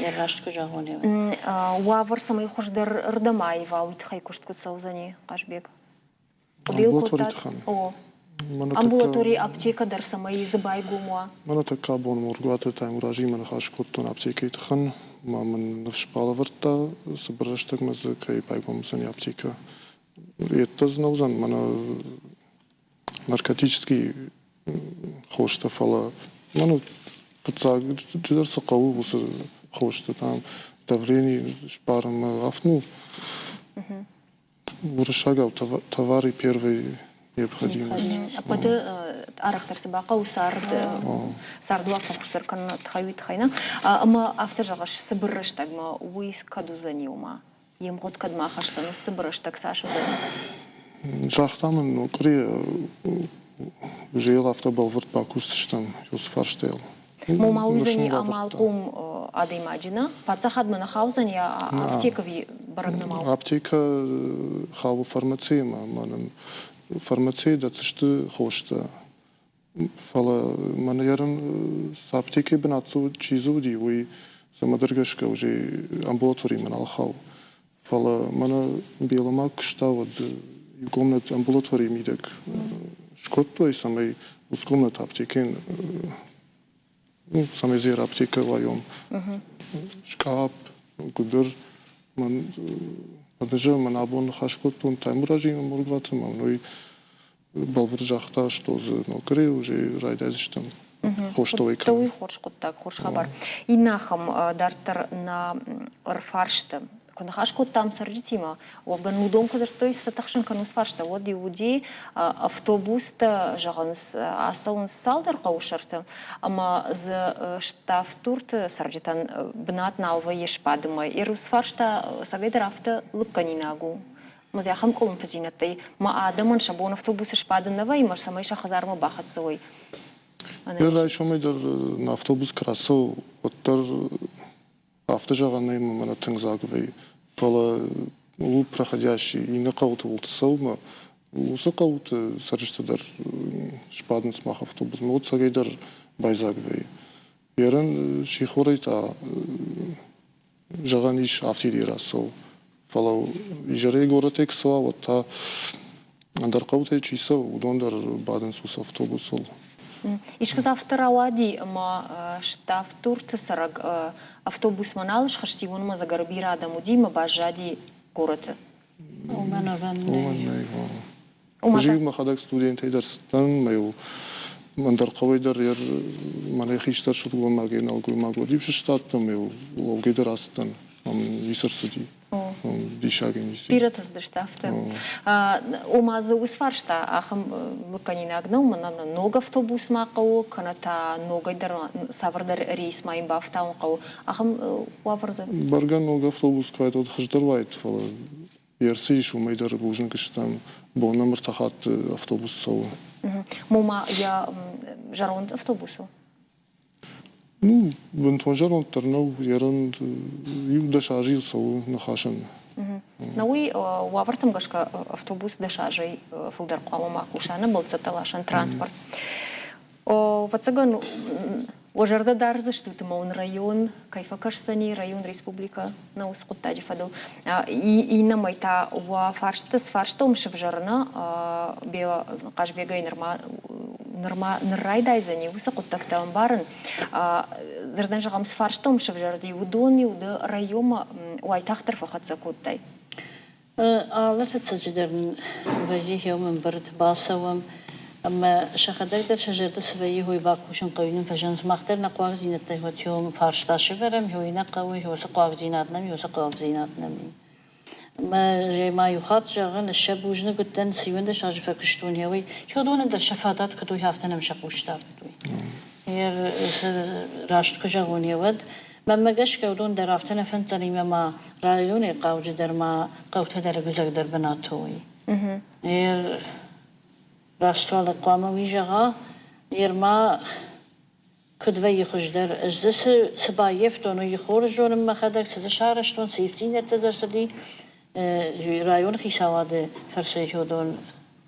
Йӕ раст куы зӕгъон, Уавӕр цӕмӕй хуыздӕр рдӕм аива, уый тыххӕй куыст куыд цӕудзӕни, Хъазбег? Амбулаторийы тыххӕн. О. Амбулаторийы аптекӕ дӕр цӕмӕй дзы байгом уа? Мӕнӕ тӕккӕ абон Моргуаты Таймуразимӕ ныхас кодтон аптекӕйы тыххӕн. Ма мын ныфс балӕвӕрдта, цыбыр рӕстӕгмӕ дзы кӕй байгом уыдзӕни аптекӕ. Йеддӕ дзы нӕ уыдзӕн мӕнӕ наркотический хостӕ, фӕлӕ мӕнӕ фыццаджыдӕр цы хъӕуы, уыцы хостӕ, там давление сбарынмӕ, афтӕ ну, уырыссагау товары первой необходимости. Ӕппӕты арӕхдӕр цы бахъӕуы цард, цардуаг фӕхуыздӕр кӕныны тыххӕй, уый тыххӕй нӕ. Ӕмӕ афтӕ зӕгъыс, цыбыр рӕстӕгмӕ уый кӕд уыдзӕни, ома йе мгъуыд кӕдмӕ ахӕсдзӕн, уыцы цыбыр рӕстӕг цас уыдзӕни? Загъта мын, къуыри уже йыл афтӕ бӕлвырд бакусдзыстӕм уыцы фарстайыл. Ма уыдзӕни амалхъом адӕймаджы нӕ? Паддзахадмӕ нӕ хаудзӕни аптекӕ бӕрӕг нӕма у? Аптекӕ хауы фармациймӕ ӕмӕ нын фармацийы дӕтдзысты хостӕ. Фӕлӕ мӕнӕ ерын цы аптекӕйы бынат чи дзы уыди, уый цӕмӕдӕр гӕсгӕ уже амбулаторимӕ нал хауы. Фӕлӕ мӕнӕ Беломаг куыста, уӕд дзы иу комнат амбулаторийы мидӕг скодтой, цӕмӕй уыцы комнат аптекӕйӕн, ну, цӕмӕй дзы аптекӕ уайон. Скъапп, гуыдыр. Мӕн ӕдӕзӕ мӕн абон ныхас кодтон Таймуразимӕ Моргуаты, мӕн уый бӕлвырд загъта, что дзы ногӕй уже райдайдзыстӕм хостовой кӕнын. Уый хорз хъуыддаг, хорз хабар. Иннӕ ахӕм дарддӕр нӕ ӕрфарсты. Куы ныхас кодтам цӕрджытимӕ, уӕвгӕ уыдон куы дзырдтой, цы тыхсын кӕнынц фарста, уӕд-иу уыди автобустӕ, зӕгъынц, ацӕуынц цалдӕр хъӕуы сӕрты, ӕмӕ дзы ставддурты цӕрджытӕн бынат нал вӕййы сбадынмӕ. Ерус фарста цӕгӕйдӕр афтӕ лыггӕнинаг у. Ӕмӕ дзы ахӕм къуылымпыдзинӕдтӕй ма адӕмӕн сӕ бон автобусы сбадын нӕ вӕййы, цӕмӕй сӕ хӕдзармӕ бахӕццӕ уой. Райсомӕй дӕр нӕ автобус куы рацӕуы, уӕддӕр Афтӕ зӕгъӕн нӕй, мӕнӕ тынг дзаг вӕййы. Фӕлӕ ууыл проходящий иннӕ хъӕуты уылты цӕуы уыцы хъӕуты цӕрджытӕ дӕр сбадынц мах автобусмӕ, уӕд цӕгӕй дӕр байдзаг вӕййы. Ерын сихорӕй та зӕгъӕн ис афтидӕй рацӕуы. Фӕлӕ изӕрӕй горӕтӕй куы цӕуа, уӕд та ӕндӕр хъӕутӕй чи цӕуы, уыдон дӕр бадынц уыцы автобусыл. Искуы дзы афтӕ рауади, ӕмӕ Ставд-Дурты цӕрӕг автобусмӕ нал схызти, уымӕн ӕмӕ дзы бирӕ адӕм уыди ӕмӕ баззади горӕты? Уымӕн ӕвӕн нӕй. Ӕз-иу мӕхӕдӕг студентӕй дӕр цыдтӕн, ӕмӕ-иу ӕндӕр хъӕуӕй дӕр мӕнӕй хистӕр сылгоймагӕй нӕлгоймаг уӕд-иу сыстадтӕн ӕмӕ-иу лӕугӕ дӕр ацыдтӕн. Ам ницы ӕрцыди. Диссаг ницы. Бирӕтӕ цыдысты афтӕ. Ома дзы уыцы фарста ахӕм лыггӕнинаг нӕу, мӕнӕ ног автобус ма хъӕуы, кӕнӕ та ногӕй дӕр цавӕрдӕр рейс ма йын бафтауын хъӕуы. Ахӕм уавӕр дзы? Бӕргӕ ног автобус куы уаид, уӕд хуыздӕр уаид, фӕлӕ Ерсы ис, уымӕй дӕр бузныг стӕм. Бон нӕм ӕртӕ хатты автобус цӕуы. Ома йӕ зӕронд автобус у? Ну, бынтон зӕронд дӕр нӕу, ерын иу 10 азы йыл цӕуы ныхасӕн. На уый уавӕртӕм гӕсгӕ автобус 10 азӕй фылдӕр хъуамӕ ма куса, нӕ бӕлццӕттӕ ласӕн транспорт. Ӕвӕццӕгӕн, уӕ зӕрдӕ дардзыстут ӕмӕ уын район кӕй фӕкӕсдзӕни, район, республикӕ нӕ уыцы хъуыддаджы фӕдыл. Иннӕмӕй та уӕ фарстытӕ цы фарстыл сывзӕрыны Бела Хъазбегӕй нырма нырма ныр райдайдзӕни уыцы хъуыддӕгтӕ ӕмбарын. Дзырдӕн зӕгъӕм, цы фарстыл сывзӕрди, уыдон-иу ды районмӕ уайтагъддӕр фӕхӕццӕ кодтай? Алы фыццаджы дӕр нын вӕййы хъӕумӕ ӕмбырд, бацӕуӕм ӕмӕ сӕхӕдӕг дӕр сӕ зӕрды цы вӕййы, уый бакусын хъӕуы нын фӕзӕгъынц. Мах дӕр нӕ хъуагдзинӕдтӕй уӕд хъӕуы фарста сӕвӕрӕм, уый нӕ хъӕуы, уыцы хъуагдзинад нӕм и, уыцы хъуагдзинад нӕм и. Ӕмӕ ма иу хатт зӕгъын, сӕ бузныг уыдтӕн, цы 11 азы фӕкуыстон, уый. Уыдонӕн дӕр сӕ фадат куыд уый, афтӕ нӕм сӕ хъус дардтой. Раст куы зӕгъон, уӕд Мӕнмӕ гӕсгӕ уыдон дӕр афтӕ нӕ фӕнддзӕни ӕмӕ ма районӕй хъауджыдӕр ма хъӕутӕ дӕр ӕгуыдзӕгдӕр бынаты уой. Раст уал хъуамӕ уый зӕгъа, йер ма куыд вӕййы хуыздӕр, ӕз дзы цы, цы баййӕфтон, уый хорз зонын мӕхӕдӕг, цы дзы сарӕзтон, цы ивддзинӕдтӕ дзы ӕрцыди, районы хицауады фӕрцы уыдон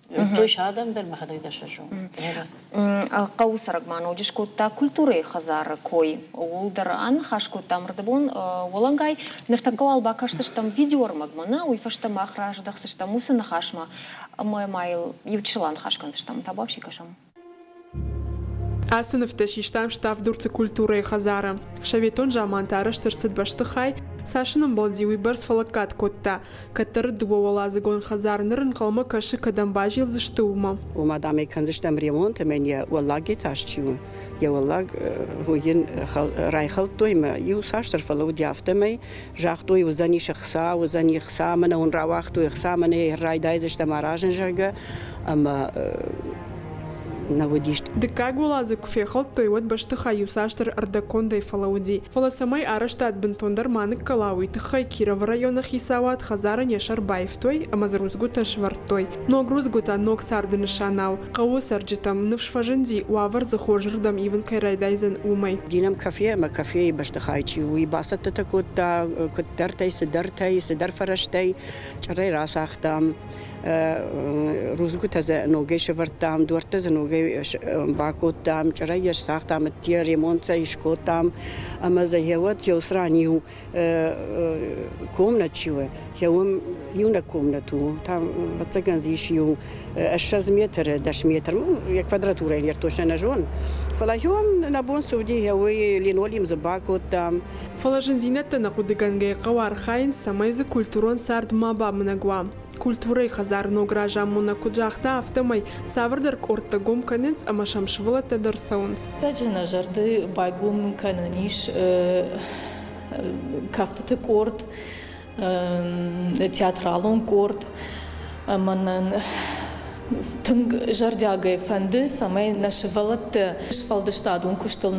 Той сӕ адӕм дӕр мӕхӕдӕг дӕр сӕ зонын. Хъӕуы цӕрӕг ма ноджы скодта культурӕйы хӕдзары кой. Ууыл дӕр аныхас кодтам ӕрдӕбон уӕлӕнгай. Ныртӕккӕ уал бакӕсдзыстӕм видеоӕрмӕгмӕ, нӕ уый фӕстӕ мах раздӕхдзыстӕм уыцы ныхасмӕ ӕмӕ ма йыл иу чысыл аныхас кӕндзыстӕм. Табуафси кӕсӕм. Ацы нывтӕ систам Ставд-Дурты культурӕйы хӕдзары. Советон заманты арӕзт ӕрцыд бӕстыхай, цас ын ӕмбӕлди, уыйбӕрц фӕлӕггад кодта. Кӕддӕры дыууӕуӕладзыгон хӕдзар ныр ӕнхъӕлмӕ кӕсы, кӕдӕм базилдзысты, уымӕ. Уымӕ, дам, ӕй кӕндзыстӕм ремонт ӕмӕ йын йӕ уӕллаг этаж чи у, йӕ уӕллаг йын райхӕлдтой ӕмӕ иу цасдӕр фӕлӕууыди афтӕмӕй. Загътой, уыдзӕнис ӕхца, уыдзӕни ӕхца, мӕнӕ уын рауагътой ӕхца, мӕнӕ йӕ райдайдзыстӕм аразын, зӕгъгӕ. Ӕмӕ нӕ уыдис. Дыккаг уӕладзыг куы фехӕлдтой, уӕд бӕстыхай иуцасдӕр ӕрдӕгкондӕй фӕлӕууыди. Фӕлӕ цӕмӕй арӕзтад бынтондӕр ма ныккӕла, уый тыххӕй Кировы районы хицауад хӕдзарӕн йӕ сӕр баивтой ӕмӕ дзы рудзгуытӕ сӕвӕрдтой. Ног рудзгуытӕ ног царды нысанау. Хъӕуы цӕрджытӕм ныфс фӕзынди, уавӕр дзы хорзырдӕм ивын кӕй райдайдзӕн, уымӕй. Динам кафе ӕмӕ кафейы бӕстыхай чи у, уый бацӕттӕтӕ кодта куыддӕртӕй, цыдӕртӕй, цыдӕр фӕрӕзтӕй чъырӕй рацагътам. Рудзгуытӕ дзы ногӕй сӕвӕрдтам, дуӕрттӕ дзы ногӕй бакодтам, чъырӕй йӕ сцагътам, ӕдде ремонттӕ скодтам ӕмӕ дзы гъеуӕд еу ран иу комнат чи у, гъе уым иунӕг комнат у, там, ӕвӕццӕгӕн дзы ис иу 20 метры, 10 метр, йӕ квадратурӕйы йӕ точно нӕ зонын. Фӕлӕ гъеуым нӕ бон цы уыди, гъе уый линолеум дзы бакодтам. Фӕлӕ зындзинӕдтӕ нӕ хъуыдыгӕнгӕ хъӕуы архайын, цӕмӕй дзы культурон цард ма бамынӕг уа. Культурӕйы хӕдзары ног разамонӕг куыд загъта, афтӕмӕй цавӕрдӕр къордтӕ гом кӕнынц ӕмӕ сӕм сывӕллӕттӕ дӕр цӕуынц. Цӕджы нӕ зӕрды байгом кӕнӕн ис кӕфтыты къорд. театралон къорд. Ӕмӕ нын тынг зӕрдиагӕй фӕнды, цӕмӕй нӕ сывӕллӕтты сфӕлдыстадон куыстыл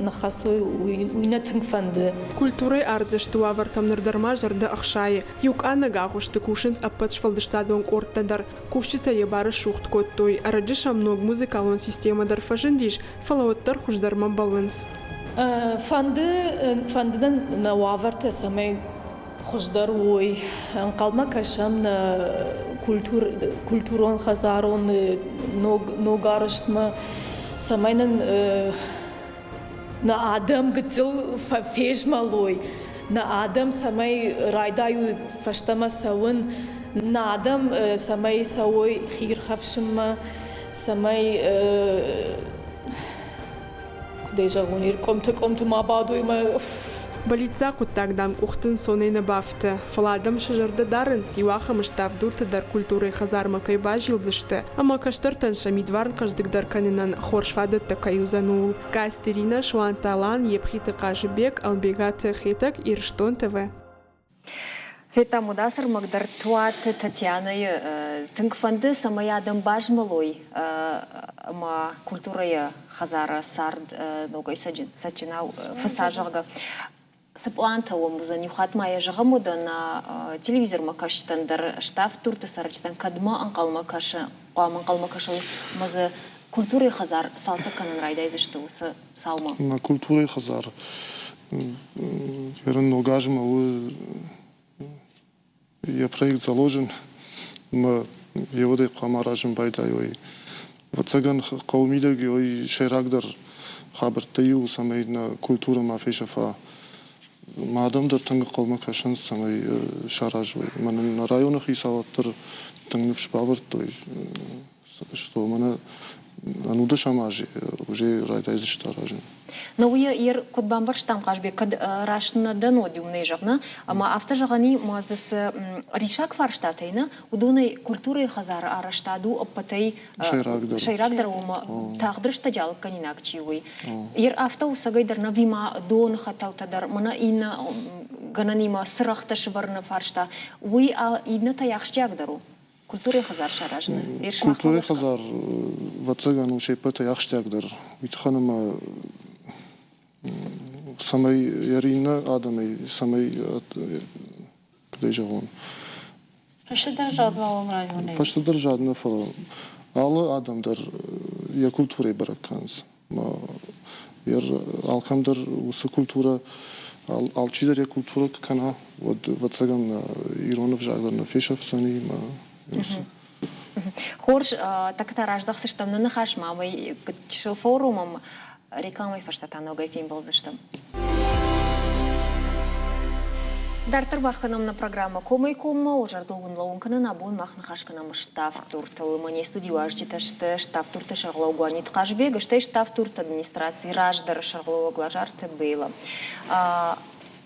ныххӕцой, уый нӕ тынг фӕнды. Культурӕйы ардзӕсты уавӕртӕм ныр дӕр ма зӕрдӕ ӕхсайы. Иу къаннӕг агъуысты кусынц ӕппӕт сфӕлдыстадон къордтӕ дӕр. Кусджытӕ йӕ барӕсугъд кодтой. Ӕрӕджы сӕм ног музыкалон системӕ дӕр фӕзындис, фӕлӕ уӕддӕр хуыздӕрмӕ бӕллынц. Фӕнды, фӕнды нын нӕ уавӕртӕ, цӕмӕй хуыздӕр уой. Ӕнхъӕлмӕ кӕсӕм нӕ культур, культурон хӕдзарон ног, ног арӕзтмӕ, цӕмӕй нын нӕ адӕм гыццыл фезмӕлой, нӕ адӕм цӕмӕй райдайой фӕстӕмӕ цӕуын, нӕ адӕм цӕмӕй цӕуой хиирхӕфсынмӕ, цӕмӕй куыд ӕй зӕгъон, къуымты-къуымты ма бадой мӕ Бӕллиццаг хъуыддаг, дам, къухты ӕнцонӕй нӕ бафты, фӕлӕ адӕм сӕ зӕрдӕ дарынц, иу ахӕм ставд-дурты дӕр культурӕйы хӕдзармӕ кӕй базилдзысты ӕмӕ кӕстӕртӕн сӕ мидварн хъӕздыгдӕр кӕнынӕн хорз фадӕттӕ кӕй уыдзӕн, ууыл. Къацты Иринӕ, Суанты Алан, Епхиты Хъазыбег, Ӕлбегаты Хетӕг, Ирыстон ТВ. Федтам уыд ацы ӕрмӕг дӕр Туаты Татьянӕйы тынг фӕнды, цӕмӕй адӕм базмӕлой ӕмӕ культурӕйы хӕдзары цард ногӕй цӕджынау фыца, зӕгъгӕ. Цы пълантӕ уӕм уыдзӕн, иу хатт ма йӕ зӕгъӕм уӕдӕ нӕ телевизормӕ кӕсджытӕн дӕр, ставд-дурты цӕрджытӕн кӕдмӕ ӕнхъӕлмӕ кӕсы, хъуамӕ ӕнхъӕлмӕ кӕсой ӕмӕ дзы культурӕйы хӕдзар цалцӕг кӕнын райдайдзысты уыцы цаумӕ? Нӕ культурӕйы хӕдзар Ерын ног азмӕ у йӕ проект заложен ӕмӕ йеуӕдӕй хъуамӕ аразын байдайой. Ӕвӕццӕгӕн, хъӕуы мидӕг уый сӕйрагдӕр хабӕрттӕй иу, цӕмӕй нӕ культурӕ ма фесӕфа. Мӕ адӕм дӕр тынг ӕнхъӕлмӕ кӕсынц, цӕмӕй саразой. Мӕнӕн нӕ районы хицауад дӕр тынг ныфс бавӕрдтой, что мӕнӕ ӕнудӕсӕм азы уже райдайдзысты аразын. Но уый ер куыд бамбӕрстам, Хъазбег, кӕд раст нӕ дӕн, уӕд иу нӕ зӕгъ, ӕмӕ афтӕ зӕгъӕн и, ма дзы цы рисаг фарстатӕй нӕ, уыдонӕй культурӕйы хӕдзары арӕзтад у ӕппӕтӕй сӕйрагдӕр, сӕйрагдӕр уымӕ тагъд рӕстӕджы алыггӕнинаг чи уый. Ер афтӕ у цӕгӕй дӕр нӕ вима доны хӕтӕлтӕ дӕр, мӕнӕ иннӕ гӕнӕнимӕ цырӕгътӕ сывӕрыны фарста, уый иннӕтӕй ахсджиагдӕр у. Культурӕйы хӕдзар саразыны. Культурӕйы хӕдзар, ӕвӕццӕгӕн, у се ппӕтӕй ахсджиагдӕр. Уый тыххӕн ӕмӕ цӕмӕй йӕ иннӕ адӕмӕй, цӕмӕй, куыд ӕй зӕгъон, Фӕстӕдӕр задмӕ уӕм районӕй. Фӕстӕдӕр зад нӕ, фӕлӕ алы адӕм дӕр йӕ культурӕйы бӕрӕг кӕнынц. Алкӕм дӕр уыцы культурӕ, алчидӕр йӕ культурӕ куы кӕна, уӕд, ӕвӕццӕгӕн, ирон ӕвзаг дӕр нӕ фесӕфдзӕни. Хорз, так та раздӕхдзыстӕм нӕ ныхасмӕ ӕмӕ чысыл форумӕм рекламӕйы фӕстӕ та ногӕй фембӕлдзыстӕм. Дарддӕр бахкӕнӕм нӕ программӕ Комӕй-коммӕ. Уӕ зӕрдыл уын лӕууын кӕнын, абон мах ныхас кӕнӕм ставддуртыл. Мӕ студийы уазджытӕ сты ставддурты сӕргълӕууӕг Уанит Хъазбег, стӕй ставддурты администрацийы раздӕры сӕргълӕууӕг Лазарты Бейла.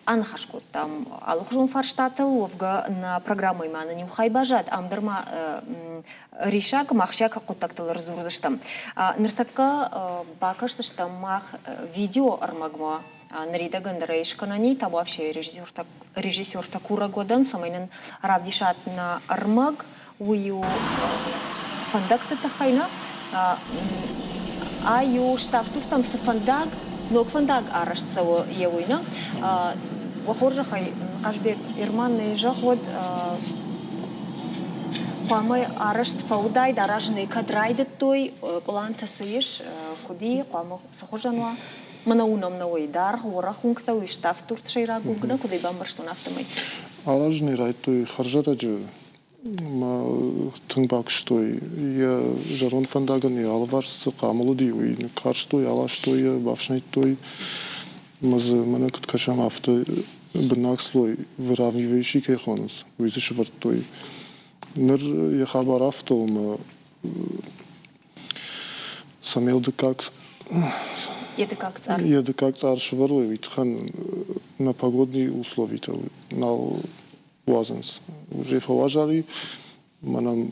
Аныхас кодтам алыхуызон фарстатыл. Уӕвгӕ нӕ программӕйы ма нын иу хай баззад, ам дӕр ма риссаг ӕмӕ ахсджиаг хъуыддӕгтыл ӕрдзурдзыстӕм. Ныртӕккӕ бакӕсдзыстӕм мах видеоӕрмӕгмӕ ныридӕгӕн дӕр ӕй скӕнӕн и, табуафсийы режиссертӕ курӕг уӕдӕн, цӕмӕй нын равдисат нӕ ӕрмӕг, уый у фӕндӕгты тыххӕй нӕ. Ай у ставддуртӕм цы фӕндаг, ног фӕндаг арӕзт цӕуы йе уый нӕ. Уӕ хорзӕхӕй, Хъазбег Ерман нӕ зӕгъ, уӕд хъуамӕ арӕзт фӕуыдаид, аразын ӕй кӕд райдыдтой, пълантӕ цы ис, куыд и, хъуамӕ цы хуызӕн уа? Мӕнӕ уынӕм нӕ уый даргъ, уӕрӕх уынгтӕ, уый ставддурты сӕйраг уынг нӕ, куыд ӕй бамбӕрстон, афтӕмӕй. Аразын ӕй райдыдтой хӕрзӕрӕджы ма тынг бакуыстой. Йӕ зӕронд фӕндагӕн йӕ алыварс цы хъамыл уыди, уый ныккарстой, аластой йӕ, бафснайдтой. Ӕмӕ дзы мӕнӕ куыд кӕсӕм, афтӕ быннаг слой выравнивающий кӕй хонынц, уый дзы сӕвӕрдтой. Ныр йӕ хабар афтӕ у, ӕмӕ Цӕмӕй дыккаг Йӕ дыккаг цъар. Йӕ дыккаг цъар сӕвӕрой, уый тыххӕн на погодные условитӕ нал уадзынц. Уже фӕуазал и, мӕнӕн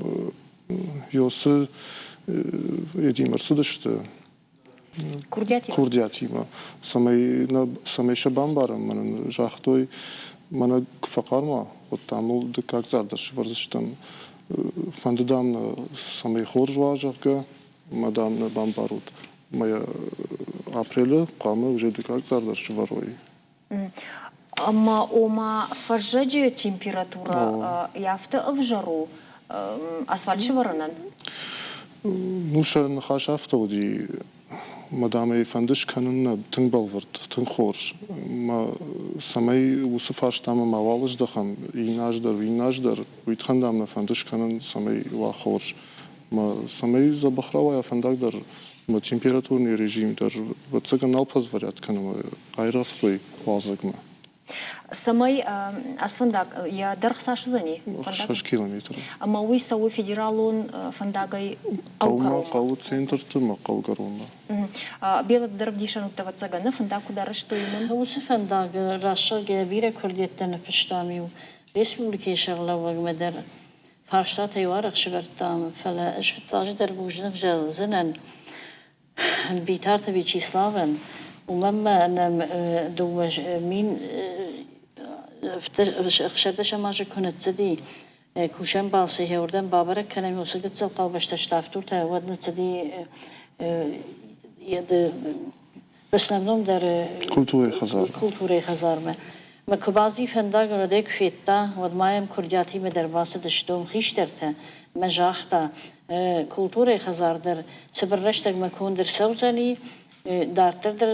Йосы едим ӕрцыдысты курдиатимӕ, курдиатимӕ, цӕмӕй, цӕмӕй сӕ бамбарӕм, мӕнӕн загътой. Мӕнӕ куы фӕхъарма, уӕд дам ыл дыккаг цъар дӕр сӕвӕрдзыстӕм. Фӕнды, дам, нӕ цӕмӕй хорз уа, зӕгъгӕ, мӕ, дам, нӕ бамбарут. Мӕ апрелы хъуамӕ уже дыккаг цъар дӕр сӕвӕрой. Ӕмӕ ома фӕззӕджы температурӕ афтӕ ӕвзӕр у асфальт сӕвӕрынӕн? Ну, сӕ ныхас афтӕ уыди, мӕ дам ӕй фӕнды скӕнын нӕ тынг бӕлвырд, тынг хорз. Мӕ цӕмӕй уыцы фарстамӕ мауал здӕхӕм иннӕ аз дӕр, иннӕ аз дӕр, уый тыххӕн дам нӕ фӕнды скӕнын, цӕмӕй уа хорз. Мӕ цӕмӕй дзӕбӕх рауайа фӕндаг дӕр, мӕ температурный режим дӕр, ӕвӕццӕгӕн, нал позволят кӕны айрӕфтой уалдзӕгмӕ. Цӕмӕй ацы фӕндаг йӕ дӕргъ цас уыдзӕни? 6 километры. Ӕмӕ уый цӕуы федералон фӕндагӕй хъӕугӕронмӕ? Хъӕуы центрты ӕмӕ хъӕугӕронмӕ. Белы дӕр ӕвдисӕн уыдтӕ, ӕвӕццӕгӕн, нӕ фӕндаг куыд арӕзтой, уымӕн? Уыцы фӕндаг рӕсугъдгӕ бирӕ куырдиӕттӕ ныффыстам-иу республикӕйы сӕргълӕууӕгмӕ дӕр. Фарстатӕ-иу арӕх сӕвӕрдтам, фӕлӕ ӕз фыццаджыдӕр бузныг зӕгъдзынӕн Битарты Вячеславӕн, уымӕн ма нӕм 2016 азы куы ныццыди, кусӕн балцы уырдӕм бабӕрӕг кӕнӕм уыцы гыццыл хъӕубӕстӕ Ставдуртӕ, уӕд ныццыди в основном дӕр культурӕйы хӕдзармӕ. Культурӕйы хӕдзармӕ. Мӕ куы бацыди фӕндаг, уӕд ӕй куы федта, уӕд ма йӕм куырдиатимӕ дӕр бацыдысты уым хистӕртӕ мӕ загъта, культурӕйы хӕдзар дӕр цыбыр рӕстӕгмӕ конд ӕрцӕудзӕни, дарддӕр дӕр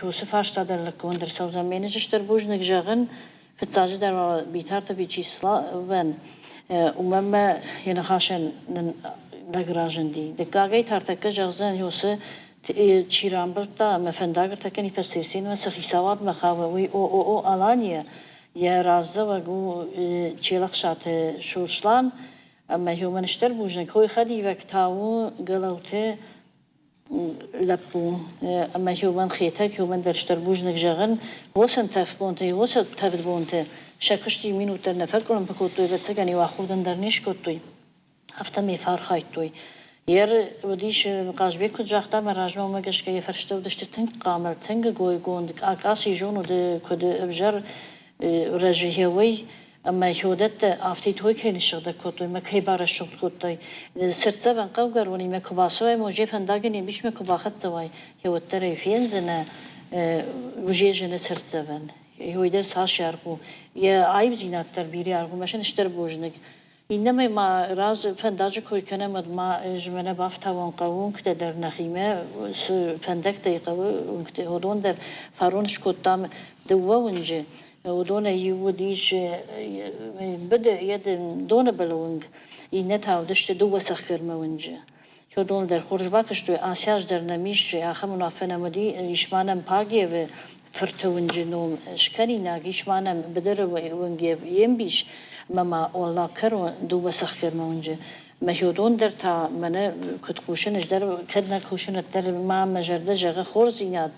уыцы фарста дӕр лыггонд ӕрцӕудзӕн. Ме стыр бузныг зӕгъын, фыццаджыдӕр уал Битарты Вячеславӕн, уымӕн мӕ йӕ ныхасӕн нын лӕг разынди. Дыккагӕй та ӕртӕккӕ зӕгъдзӕн, уыцы чи рамбылдта ӕмӕ фӕндаг ӕртӕккӕ непосредственно цы хицауадмӕ хауы, уый ООО «Алания», йӕ раздзӕуӕг у Челӕхсаты Сослан, ӕмӕ уымӕн стыр бузныг. Хой хӕдивӕг та у Гӕлӕуты лӕппу ӕмӕ уымӕн Хетӕг, уымӕн дӕр стыр бузныг зӕгъын. Уыцы тӕфбонты, уыцы тӕвдбонты сӕ куыст иу минут дӕр нӕ фӕкъуылымпы кодтой, ӕвӕццӕгӕн иу аходӕн дӕр не скодтой, афтӕмӕй фӕархайдтой. Ер уыдис, Хъазбег куыд загъта, мӕ размӕ уымӕ гӕсгӕ йӕ фӕрстӕ уыдысты тынг хъамыл, тынг гойгонд, акъаци зон уыд, куыд ӕвзӕр рӕзы уый, ӕмӕ уыдӕттӕ афтид той кӕй ныссыгъдӕг кодтой ӕмӕ кӕй барӕсугъд кодтой. Цыртдзӕвӕн хъӕугӕронимӕ куы бацӕуай, може фӕндагӕн йе мбисмӕ куы бахӕццӕ уай, уӕддӕр ӕй фендзынӕ, уже зыны цыртдзӕвӕн. Уый дӕр цас аргъ у. Йӕ аивдзинад дӕр бирӕ аргъ у, мӕ сын стыр бузныг. Иннӕмӕй ма раз фӕндаджы кой кӕнӕм, уӕд ма ӕз мӕнӕ бафтауон хъӕуы уынгтӕ дӕр нӕхимӕ цы фӕндӕгтӕй хъӕуы уынгтӕ, уыдон дӕр фарон скодтам дыууӕ уынджы. Уыдонӕй иу уыдис быды, йӕ доны былы уынг, иннӕтӕ уыдысты дыууӕ цӕхгӕрмӕ уынджы. Уыдон дӕр хорз бакуыстой, ацы аз дӕр нӕм ис, ахӕм уынаффӕ нӕм уыди, ис ма нӕм Пагевы фырты уынджы ном скӕнинаг, ис ма нӕм быдыры уынг йе мбис, ӕмӕ ма уӕллаг кӕрон дыууӕ цӕхгӕрмӕ уынджы. Мӕ уыдон дӕр та мӕнӕ куыд хъусын, ӕз дӕр кӕд нӕ кусын, уӕддӕр ма мӕ зӕрдӕ зӕгъы хорздзинад,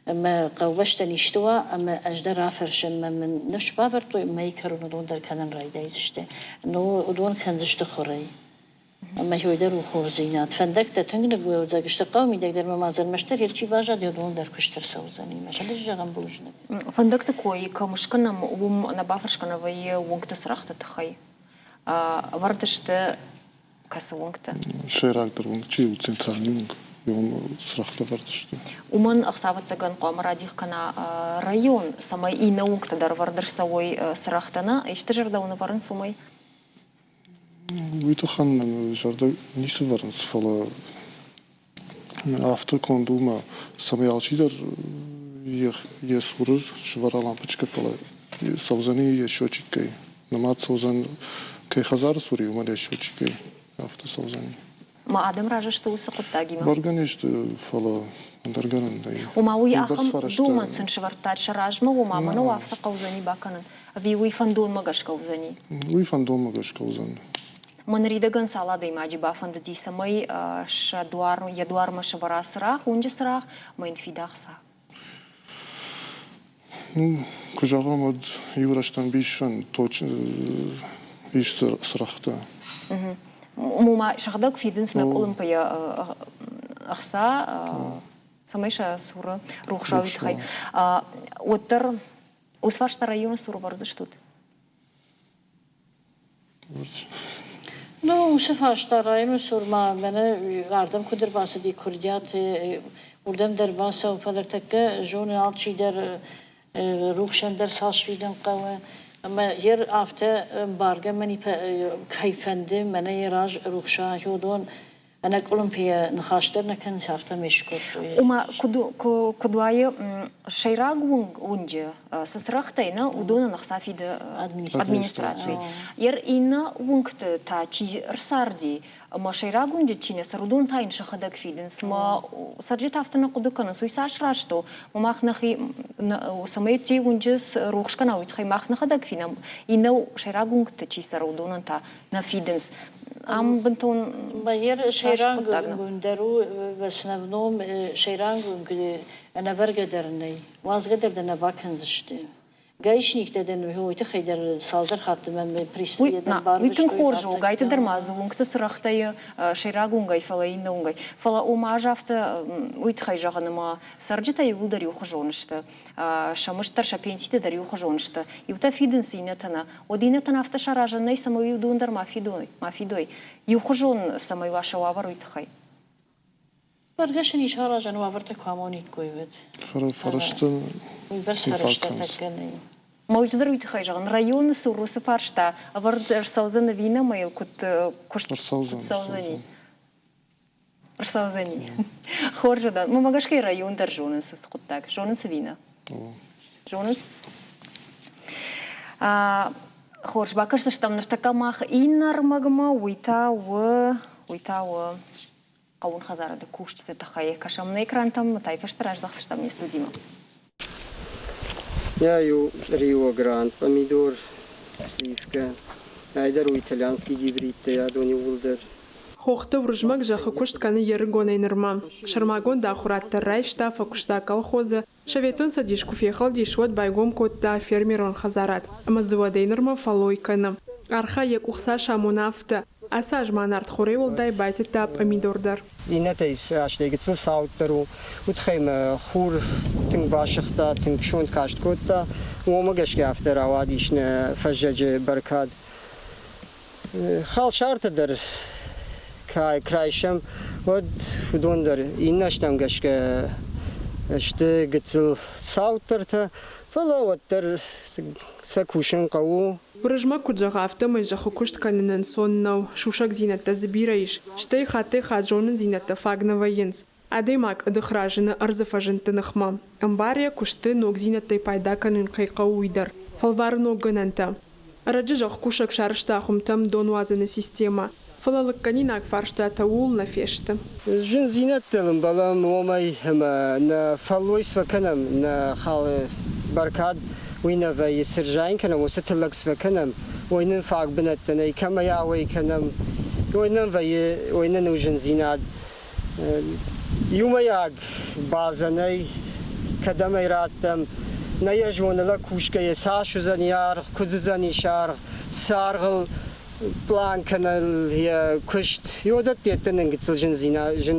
ӕмӕ хъӕубӕстӕн исты уа, ӕмӕ ӕз дӕр рафӕрсын, ӕмӕ мын ныфс бавӕрдтой, мӕйы кӕрон уыдон дӕр кӕнын райдайдзысты. Ну, уыдон кӕндзысты хурӕй. Ӕмӕ уый дӕр у хорздзинад. Фӕндӕгтӕ тынг ныггуылдзӕг сты хъӕуы мидӕг дӕр ӕмӕ ма дзы ӕрмӕстдӕр йе чи баззад, уыдон дӕр куыст ӕрцӕудзӕни. Мӕ зӕрдӕ зӕгъӕм бузныг. Фӕндӕгты кой кӕм скӕнӕм, уым нӕ бафӕрсгӕнӕ вӕййы уынгты цырӕгъты тыххӕй. Ӕвӕрд сты кӕцы уынгты? Сӕйрагдӕр уынг чи у, центральный уынг, уым цырӕгътӕ ӕвӕрд сты. Уымӕн ӕхцавӕццӕгӕн хъуамӕ радих кӕна район, цӕмӕй иннӕ уынгты дӕр ӕвӕрд ӕрцӕуой цырӕгътӕ, нӕ? Исты зӕрдӕ уын ӕвӕрынц уымӕй? Уый тыххӕн зӕрдӕ ницы вӕрынц, фӕлӕ афтӕ конд у мӕ, цӕмӕй алчидӕр йӕ цуры сӕвӕра лампочкӕ, фӕлӕ цӕудзӕни йӕ счетчикӕй. Нымад цӕудзӕн, кӕй хӕдзары цур и, уымӕн йӕ счетчикӕй. Афтӕ цӕудзӕни. Ма адӕм разы сты уыцы хъуыддагимӕ? Бӕргӕ не сты, фӕлӕ ӕндӕр гӕнӕн нӕй. Ома уый ахӕм домӕн сын сӕвӕрдтат сӕ размӕ, ома мӕнӕу афтӕ хъӕудзӕни бакӕнын, ӕви уый фӕндонмӕ гӕсгӕ уыдзӕни? Уый фӕндонмӕ гӕсгӕ уыдзӕн. Мӕ ныридӕгӕн цал адӕймаджы бафӕндыди, цӕмӕй сӕ дуар, йӕ дуармӕ сӕвӕра цырагъ, уынджы цырагъ, ӕмӕ йын фида хца? Ну, куы зӕгъӕм, уӕд иу рӕстӕмбисӕн ис цырӕгътӕ. Ома сыгъдӕг фидынц нӕ къуылымпыйӕ ӕхца, цӕмӕй сӕ цуры рухсауи тыххӕй. Уӕддӕр Уыцы фарста районы цур ӕвӕрдзыстут? Ну, уыцы фарста районы цур ма мӕнӕ ардӕм куыд ӕрбацыди куырдиат, уырдӕм дӕр бацӕуы, фӕлӕ тӕккӕ зоны алчидӕр рухсӕн дӕр цас фидын хъӕуы. Ӕмӕ йер афтӕ ӕмбаргӕ мӕн кӕй фӕнды, мӕнӕ йӕ раз рухса, уыдон ӕнӕкъуылымпыйӕ ныхас дӕр нӕ кӕнынц, афтӕмӕй скодтой. Ома, куыд уайы сӕйраг уынджы цы цырӕгътӕй нӕ, уыдонӕн ӕхца фиды администраци. Йер иннӕ уынгты та чи ӕрцарди, ӕмӕ сӕйраг уынджы чи нӕ цӕры, уыдон та йын сӕхӕдӕг фидынц. Мӕ цӕрджытӕ афтӕ нӕ хъуыды кӕнынц, уый цас раст у? Мах нӕхи, цӕмӕй те уынджы рухс кӕна, уый тыххӕй мах нӕхӕдӕг фидӕм. Иннӕ сӕйраг уынгты чи цӕры, уыдонӕн та нӕ фидынц. Ам бынтон Байер сӕйраг дӕр у в основном сӕйраг ӕнӕвӕргӕ дӕр нӕй. Уадзгӕ дӕр дӕ нӕ бакӕндзысты. Гаишниктӕ дӕн уый тыххӕй дӕр цалдӕр хатты мӕм приступйӕ дӕр Уый тынг хорз у, гайты дӕр ма дзы уынгты цырӕгътӕй сӕйраг уынгӕй, фӕлӕ иннӕ уынгӕй. Фӕлӕ ома ӕз афтӕ уый тыххӕй зӕгъын, ӕмӕ цӕрджытӕ иууылдӕр иухуызон сты. Сӕ мызд дӕр, сӕ пенситӕ дӕр иухуызон сты. Иутӕ фидынц, иннӕтӕ нӕ. Уӕд иннӕтӕн афтӕ саразӕн нӕй, цӕмӕй уыдон дӕр ма фидой. Иухуызон цӕмӕй уа сӕ уавӕр, уый тыххӕй. Бӕргӕ сын ис аразӕн уавӕртӕ куы амониккой, уӕд. Фӕрӕзты Уыйбӕрц фӕрӕзтӕ тӕккӕ нӕй. Ноджыдӕр уый тыххӕй зӕгъын, районы цур уыцы фарста ӕвӕрд ӕрцӕудзӕн ӕви нӕ ӕмӕ йыл куыд куыст ӕрцӕудзӕни? Ӕрцӕудзӕни. Хорз уыдан. Мӕ гӕсгӕ район дӕр зонынц уыцы хъуыддаг. Зонынц ӕви нӕ? Зонынц? Хорз, бакӕсдзыстӕм ныртӕккӕ мах иннӕ ӕрмӕгмӕ, уый та у, уый та у хъӕууон хӕдзарады кусджыты тыххӕй. Кӕсӕм нӕ экрантӕм, тайфӕсты раздӕхдзыстӕм не студимӕ. Я ю Рио Гранд помидор, сливкӕ. Ай дӕр у итальянский гибридтӕ, адон иууылдӕр. Хохты Уырызмӕг зӕххы куыст кӕны йе рыгонӕй нырмӕ. Сӕрмагонд ахуырад дӕр райста, фӕкуыста колхозы. Советон Цӕдис куы фехӕлдис, уӕд байгом кодта фермерон хӕдзарад ӕмӕ дзы уӕдӕй нырмӕ фӕллой кӕны. Архайы йӕ къух цас амона, афтӕ. Ацы аз ма нартхорӕй уӕлдай байтыдта пъамидор дӕр. Иннӕтӕй астӕй гыццыл цауддӕр у. Уый тыххӕй мӕ хур тынг басыгъта, тынг сонт каст кодта. Уымӕ гӕсгӕ афтӕ рауадис нӕ фӕззӕджы бӕркад. Халсартӕ дӕр кӕй райсӕм, уӕд уыдон дӕр иннӕстӕм гӕсгӕ сты гыццыл цауддӕртӕ, фӕлӕ уӕддӕр сӕ кусын хъӕуы. Уырызмӕг куыд зӕгъы, афтӕмӕй зӕххы куыст кӕнын ӕнцон нӕу, сусӕгдзинӕдтӕ дзы бирӕ ис, стӕй хаттӕй-хатт зонындзинӕдтӕ фаг нӕ вӕййынц. Адӕймаг ӕдых разыны ӕрдзы фӕзындты ныхмӕ. Ӕмбары йӕ куысты ногдзинӕдтӕй пайда кӕнын кӕй хъӕуы, уый дӕр. Фӕлвары ног гӕнӕнтӕ. Ӕрӕджы зӕхкусӕг сарӕзта хуымтӕм донуадзӕны системӕ, фӕлӕ лыггӕнинаг фарстатӕ ууыл нӕ фесты. Зындзинӕдтыл ӕмбӕлӕм уымӕй, ӕмӕ нӕ фӕллой сфӕкӕнӕм, нӕ бӕркад уый нӕ вӕййы, цы рзайын кӕнӕм, уыцы тыллӕг сфӕкӕнӕм, уый нын фаг бынӕттӕ нӕй, кӕмӕй ауӕй кӕнӕм, уый нӕм вӕййы, уый нын у зындзинад. Иумӕйаг базӕ нӕй, кӕдӕм ӕй раттӕм, нӕ йӕ зоны лӕг кусгӕйӕ цас уыдзӕни аргъ, куыд уыдзӕнис аргъ, цы аргъыл план кӕны йӕ куыст. Уыдӕттӕ нын гыццыл зын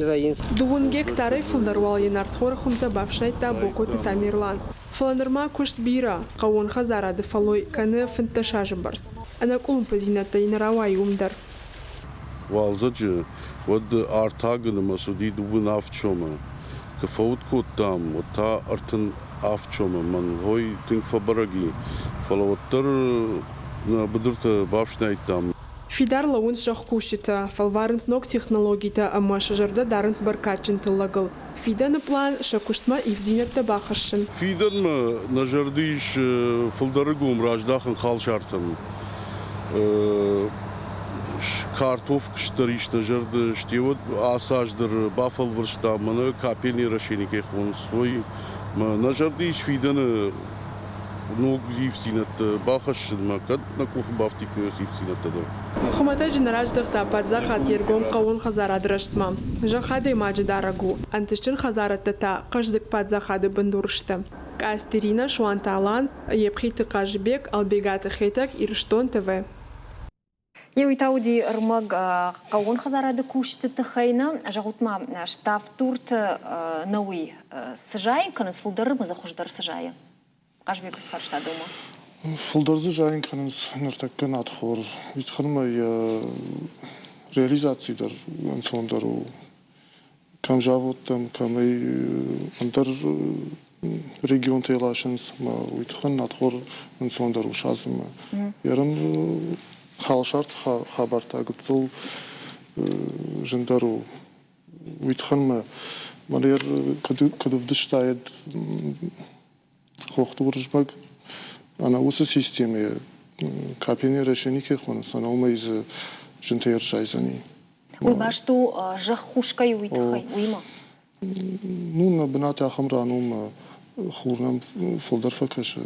вӕййынц. Дыууын гектарӕй фылдӕр уал йӕ нартхоры хуымтӕ бафснайдта Бокоты Тамерлан. Фӕлӕ нырма куыст бирӕ, хъӕууон хӕдзарады фӕллой кӕны 15 азы бӕрц. Ӕнӕкъуылымпыдзинӕдтӕ йын рауайы уым дӕр. Уалдзӕджы уӕд артагы нымӕц уыди дыууын авд сомы. Куы фӕуд кодтам, уӕд та 37 сомы. Мӕн хой тынг фӕбӕрӕг и, фӕлӕ уӕддӕр нӕ быдыртӕ бафснайдтам. Фидар лӕууынц зӕхкусджытӕ, фӕлварынц ног технологитӕ ӕмӕ сӕ зӕрдӕ дарынц бӕркадджын тыллӕгыл. Фидӕны план сӕ куыстмӕ ивддзинӕдтӕ бахӕссын. Фидӕнмӕ нӕ зӕрды ис фылдӕрыгом раздахын халсартӕм. Картоф куыст дӕр ис нӕ зӕрды, стӕй уӕд ацы аз дӕр бафӕлвӕрстам, мӕнӕ капельный орошение кӕй хонынц, уый. Нӕ зӕрды ис фидӕны ног ивддзинӕдтӕ бахӕссынмӕ, кӕд нӕ къухы бафтиккой уыцы ивддзинӕдтӕ дӕр. Хуымӕтӕджы нӕ раздӕхта паддзахад йе ргом хъӕууон хӕдзарады рӕзтмӕ. Зӕхх адӕймаджы дарӕг у, ӕнтыстджын хӕдзарӕдтӕ та хъӕздыг паддзахады бындур сты. Къацты Иринӕ, Суанты Алан, Епхиты Хъазыбег, Ӕлбегаты Хетӕг, Ирыстон ТВ. Уый та уыди ӕрмӕг хъӕууон хӕдзарады кусджыты тыххӕй нӕ. Зӕгъут-ма, ставддурты нӕуый цы зайын кӕнынц, фылдӕр ӕмӕ дзы хуыздӕр цы зайы? Хъазбег куы сфарста дома. Фылдӕр дзы зайын кӕнынц ныртӕккӕ надхор. Уый йӕ реализаци дӕр ӕнцондӕр у. Кӕм заводтӕм, кӕм ӕй ӕндӕр регионтӕй ласынц, ӕмӕ уый тыххӕн надхор ӕнцондӕр у садзынмӕ. Ерын халсарты хабар та гыццыл зындӕр у. Уый тыххӕн мӕ мӕнӕ куыд ӕвдыстаид Хохты Уырызмӕг ӕнӕ уыцы системӕйы капене решени кӕй хонынц, ӕнӕ уымӕй дзы зынтӕй ӕрзайдзӕни. Уый баст у зӕхх хус кӕй у, уый тыххӕй, уыимӕ? Ну, нӕ бынат ахӕм ран у, ӕмӕ хур нӕм фылдӕр фӕкӕсы,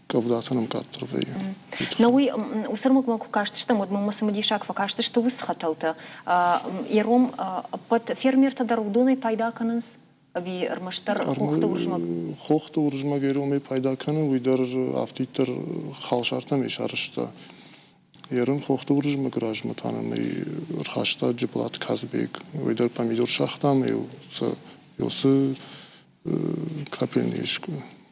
къӕвдатӕ нӕм къаддӕр вӕййы. На уый уыцы ӕрмӕгмӕ куы кастыстӕм, уӕд мӕм цымыдисаг фӕкастысты уыцы хӕтӕлтӕ. Ером ӕппӕт фермертӕ дӕр уыдонӕй пайда кӕнынц? Ӕви ӕрмӕстдӕр Хохты Уырызмӕг? Хохты Уырызмӕг еромӕй пайда кӕны, уый дӕр афтиддӕр халсартӕм исарӕзта. Ерын Хохты Уырызмӕг размӕ та нӕм ӕй ӕрхаста Джыбылаты Казбек. Уый дӕр помидор сагъта ӕмӕ-иу сӕ уыцы капельный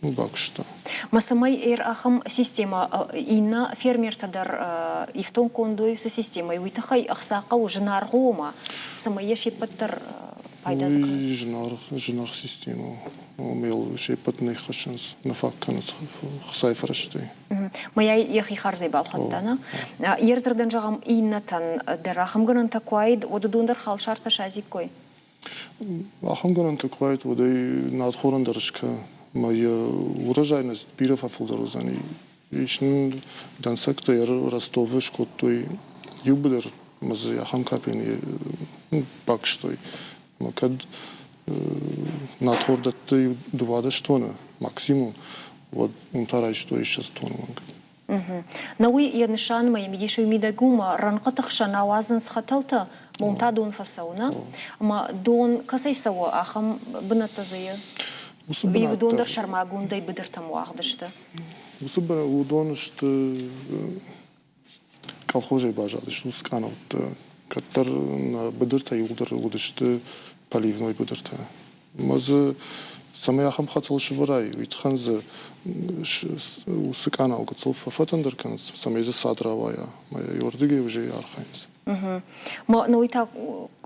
ну, бакуыста. Ма цӕмӕй эр ахӕм системӕ иннӕ фермертӕ дӕр ифтонггонд уой уыцы системӕй, уый тыххӕй ӕхца хъӕуы зынаргъ у ома, цӕмӕй йӕ се ппӕт дӕр пайда дзы кӕной. Уый зынаргъ, зынаргъ системӕ у. Омӕ йыл се ппӕт нӕ хӕссынц, нӕ фаг кӕнынц хцайы фӕрӕзтӕй. Мӕйӕ йӕхи хардзӕй балхӕдта, нӕ? Йе рдзырдӕн зӕгъӕм, иннӕтӕн дӕр ахӕм гӕнӕнтӕ куы уаид, уӕд уыдон дӕр халсартӕ садзиккой? Ахӕм гӕнӕнтӕ куы уаид, уӕд ӕй надхорӕн дӕр скӕ. Ӕмӕ йӕ урожайность бирӕ фӕфылдӕр уыдзӕни. Ис нын дӕнцӕгтӕ Ростовы скодтой иу быдыр ӕмӕ дзы ахӕм капельный бакуыстой. Ӕмӕ кӕд надхор дӕтты иу 12 тоны максимум, уӕд уым та райстой 20 тонны онг. На уый йӕ нысанмӕ йӕ мидис уый мидӕг у, ӕмӕ рӕнхъыты хсӕн ауадзынц хӕтӕлтӕ, уым та дон фӕцӕуы, нӕ? Ӕмӕ дон кӕцӕй цӕуы, ахӕм бынӕттӕ дзы и? Уыдон дӕр сӕрмагондӕй быдыртӕм уагъд сты. Уыцы уыдон сты колхозӕй баззадысты уыцы къанӕуттӕ. Кӕддӕр нӕ быдыртӕ иууылдӕр уыдысты поливной быдыртӕ. Ӕмӕ дзы цӕмӕй ахӕм хӕтӕл сывӕрай, уый тыххӕн дзы уыцы къанау гыццыл фӕфӕтӕндӕр кӕнынц, цӕмӕй дзы цад рауайа. Ӕмӕ йӕ уырдыгӕй уже архайынц. Ну уый та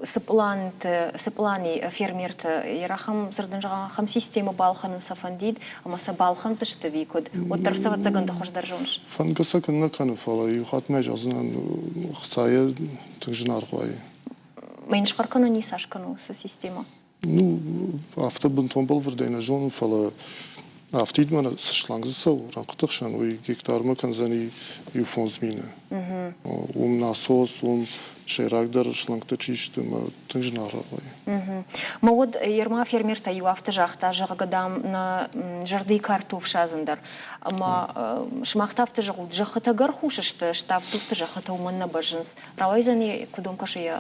цы планты, цы плани фермерты ахӕм дзырдӕн зӕгъӕм, ахӕм системӕ балхӕнын сӕ фӕндид ӕмӕ сӕ балхӕндзысты ӕви куыд? Уӕддӕр сӕ ӕвӕццӕгӕн ды хуыздӕр зоныс. Фӕндгӕ сӕ кӕнын нӕ кӕны, фӕлӕ иу хатт мӕ зӕгъдзынӕн, хцайӕ тынг зынаргъ вӕййы. Мӕ йын схъӕр кӕнын ницас кӕны уыцы системӕ. Ну, афтӕ бынтон бӕлвырдӕй нӕ зонын, фӕлӕ афтид мӕнӕ цы шланг дзы цӕуы рӕнхъыты хсӕн, уый гектармӕ кӕндзӕни 1 5 мины. Уым насос, уым сӕйрагдӕр шлангтӕ чи сты, мӕ тынг зынаргъ вӕййы. Мӕ уӕд ерма фермертӕ иу афтӕ загъта, зӕгъгӕ, дам, нӕ зӕрдӕйы картоф садзын дӕр. Ӕмӕ сымах та афтӕ зӕгъут, зӕххытӕ гӕр хус сты, ставд-дурты зӕххытӕ уымӕн нӕ бӕззынц. Рауайдзӕн, куыд уӕм кӕсы, йӕ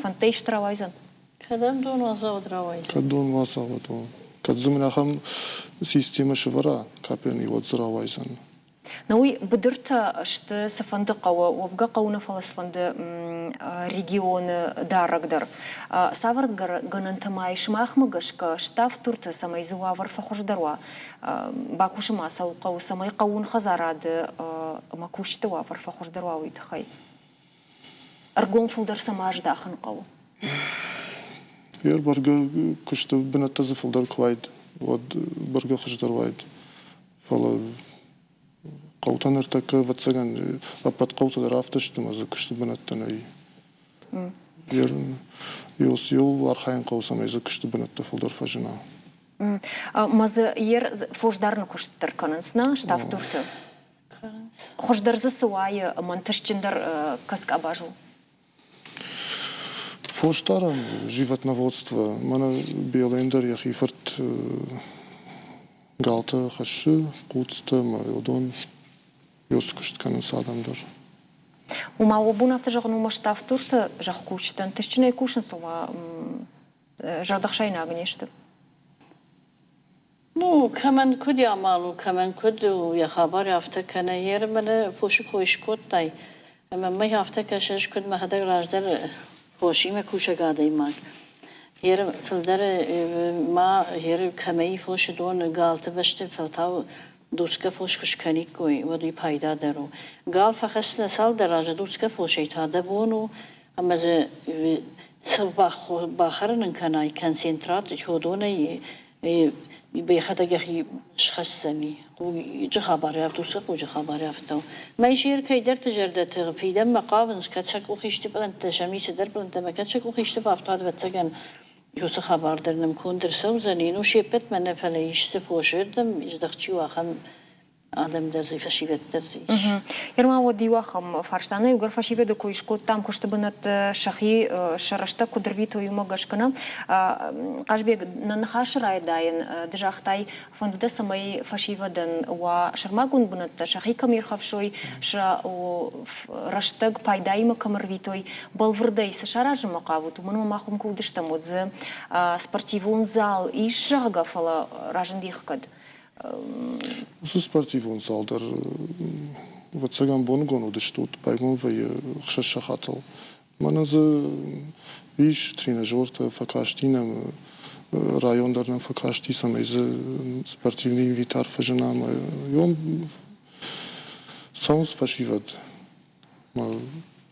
фӕндтӕ исты рауайдзӕн? Кӕдӕм дон уазауд рауайдзӕн? Кӕд дон уазауд у. Кӕд дзы мын ахӕм системӕ сӕвӕра капельный, уӕд дзы рауайдзӕн. Но уый быдыртӕ сты цыфӕнды хъӕуы, уӕвгӕ хъӕуы нӕ, фӕлӕ цыфӕнды регионы дарӕг дӕр. Цавӕр гӕнӕнтӕ ма ис сымахмӕ гӕсгӕ ставддурты, цӕмӕй дзы уавӕр фӕхуыздӕр уа? Бакусын ма цӕуыл хъӕуы, цӕмӕй хъӕууон хӕдзарады ӕмӕ кусджыты уавӕр фӕхуыздӕр уа, уый тыххӕй? Ӕргом фылдӕр цӕмӕ аздахын хъӕуы? Йе бӕргӕ куысты бынӕттӕ дзы фылдӕр куы уаид, уӕд бӕргӕ хуыздӕр уаид. Фӕлӕ хъӕутӕ ныртӕккӕ, ӕвӕццӕгӕн, ӕппӕт хъӕутӕ дӕр афтӕ сты ӕмӕ дзы куысты бынӕттӕ нӕй. Иу архайын хъӕуы, цӕмӕй дзы куысты бынӕттӕ фылдӕр фӕзына. Ма дзы ер фосдарыны куыст дӕр кӕнынц, нӕ, ставддурты? Хуыздӕр дзы цы уайы ӕмӕ ӕнтыстджындӕр кӕцкъабаз у? Фосдарӕн животноводство. Мӕнӕ Белен дӕр йӕхи фырт галтӕ хӕссы, хъуцтӕ ӕмӕ уыдон ёс куыст кӕнынц адӕм дӕр. Уымӕ уӕ бон афтӕ зӕгъын у, ӕмӕ ставддурты зӕхкусджытӕ ӕнтыстджынӕй кусынц, ома зӕрдӕхсаинаг не сты? Ну, кӕмӕн куыд йӕ амал у, кӕмӕн куыд у, йӕ хабар афтӕ кӕны. Йе рмӕны фосы кой скодтай, ӕмӕ мӕ афтӕ кӕсы, ӕз куыд мӕхӕдӕг раздӕр фосимӕ кусӕг адӕймаг. Гъер фылдӕр ма гъер кӕмӕй фосы дон галты бӕсты фӕлтау дуцгӕ фос куы скӕниккой, уӕд уый пайдадӕр у. Гал фӕхӕссынӕн цалдӕр азы дуцгӕ фосӕй та дӕ бон у, ӕмӕ дзы цы бахӕрын ын кӕнай, концентрат уыдонӕй йӕхӕдӕг йӕхи схӕсдзӕни. Хъуджы хабар дуцгӕ хъуджы хабар афтӕ у. Мӕ кӕйдӕрты зӕрдӕты фидӕнмӕ хъавынц, кӕд сӕ къух исты пълӕнттӕ, сӕм и цыдӕр пълӕнттӕ ӕмӕ кӕд сӕ къух исты бафтуад, ӕвӕццӕгӕн, уыцы хабар дӕр нӕм конд ӕрцӕудзӕни. Ну, се ппӕтмӕ нӕ, фӕлӕ исты фосы рдӕм здӕхт чи у, ахӕм адӕм дӕр дзы, фӕсивӕд дӕр дзы ис. Ерма уӕд иу ахӕм фарста нӕ иугӕр фӕсивӕды кой скодтам, куысты бынӕтты сӕхи сӕ рӕстӕг куыд ӕрвитой, уымӕ гӕсгӕ нӕ. Хъазбег, нӕ ныхасы райдайӕн ды загътай, фӕнды дӕ, цӕмӕй фӕсивӕдӕн уа сӕрмагонд бынӕттӕ, сӕхи кӕм ирхӕфсой, сӕ рӕстӕг пайдаимӕ кӕм ӕрвитой, бӕлвырдӕй цы саразынмӕ хъавут, уымӕн ӕмӕ мах уым куы уыдыстӕм, уӕд дзы спортивон зал ис, зӕгъгӕ, фӕлӕ разынди ӕхгӕд. Уыцы спортивон зал дӕр, ӕвӕццӕгӕн, боныгон уыдыстут, байгом вӕййы 6 сахатыл. Мӕнӕ дзы ис тренажертӕ, фӕкасти нӕм, район дӕр нӕм фӕкасти, цӕмӕй дзы спортивный инвентарь фӕзына ӕмӕ цӕуынц фӕсивӕд.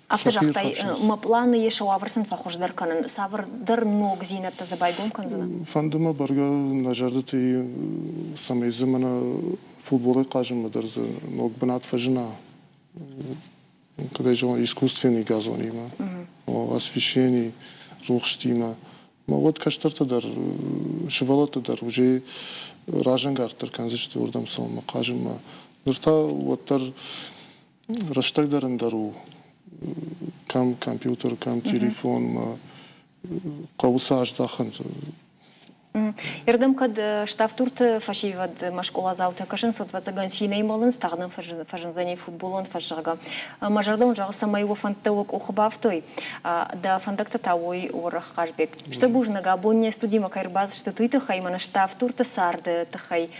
Афтӕ загътай, мӕ пъланы йӕ сӕ уавӕр сын фӕхуыздӕр кӕнын. Цавӕрдӕр ногдзинӕдтӕ дзы байгом кӕндзынӕ? Фӕнды мӕ бӕргӕ нӕ зӕрдыты, цӕмӕй дзы мӕнӕ футболӕй хъазынмӕ дӕр дзы ног бынат фӕзына. Куыд ӕй зӕгъон, искусственный газонимӕ, освещение, рухстимӕ. Ма уӕд кӕстӕртӕ дӕр, сывӕллӕттӕ дӕр уже разӕнгарддӕр кӕндзысты уырдӕм цӕуынмӕ, хъазынмӕ. Ныр та уӕддӕр рӕстӕг дӕр ӕндӕр у. Кӕм компьютер, кӕм телефонмӕ хъӕуы сӕ аздахын. Ердӕм кӕд ставддурты фӕсивӕд ӕмӕ скъоладзаутӕ кӕсынц, уӕд, ӕвӕццӕгӕн, цинӕй мӕлынц, тагъд нӕм фӕзындзӕни футболон фӕз, зӕгъгӕ. Мӕ зӕрдӕ уын зӕгъы, цӕмӕй уӕ фӕндтӕ уӕ къухы бафтой, дӕ фӕндӕгтӕ та уой уӕрӕх, Хъазбег. Стыр бузныг, абон не студимӕ кӕй ӕрбацыдыстут, уый тыххӕй, мӕнӕ ставддурты царды тыххӕй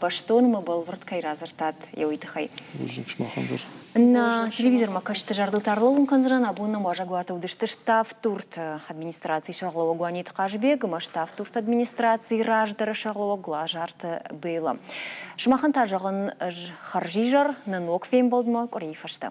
бӕстон ӕмӕ бӕлвырд кӕй радзырдтат, уый тыххӕй. Бузныг сымахӕн дӕр. Нӕ телевизормӕ кӕсты зӕрдыл та ӕрлӕууын кӕндзынӕн, абон нӕм уазӕгуаты уыдысты Ставддурты администрацийы сӕргълӕууӕг Уаниты Хъазбег ӕмӕ Ставддурты администрацийы раздӕры сӕргълӕууӕг Лазарты Бейла. Сымахӕн та зӕгъын ӕз хӕрзизӕр нӕ ног фембӕлдмӕ къуырийы фӕстӕ.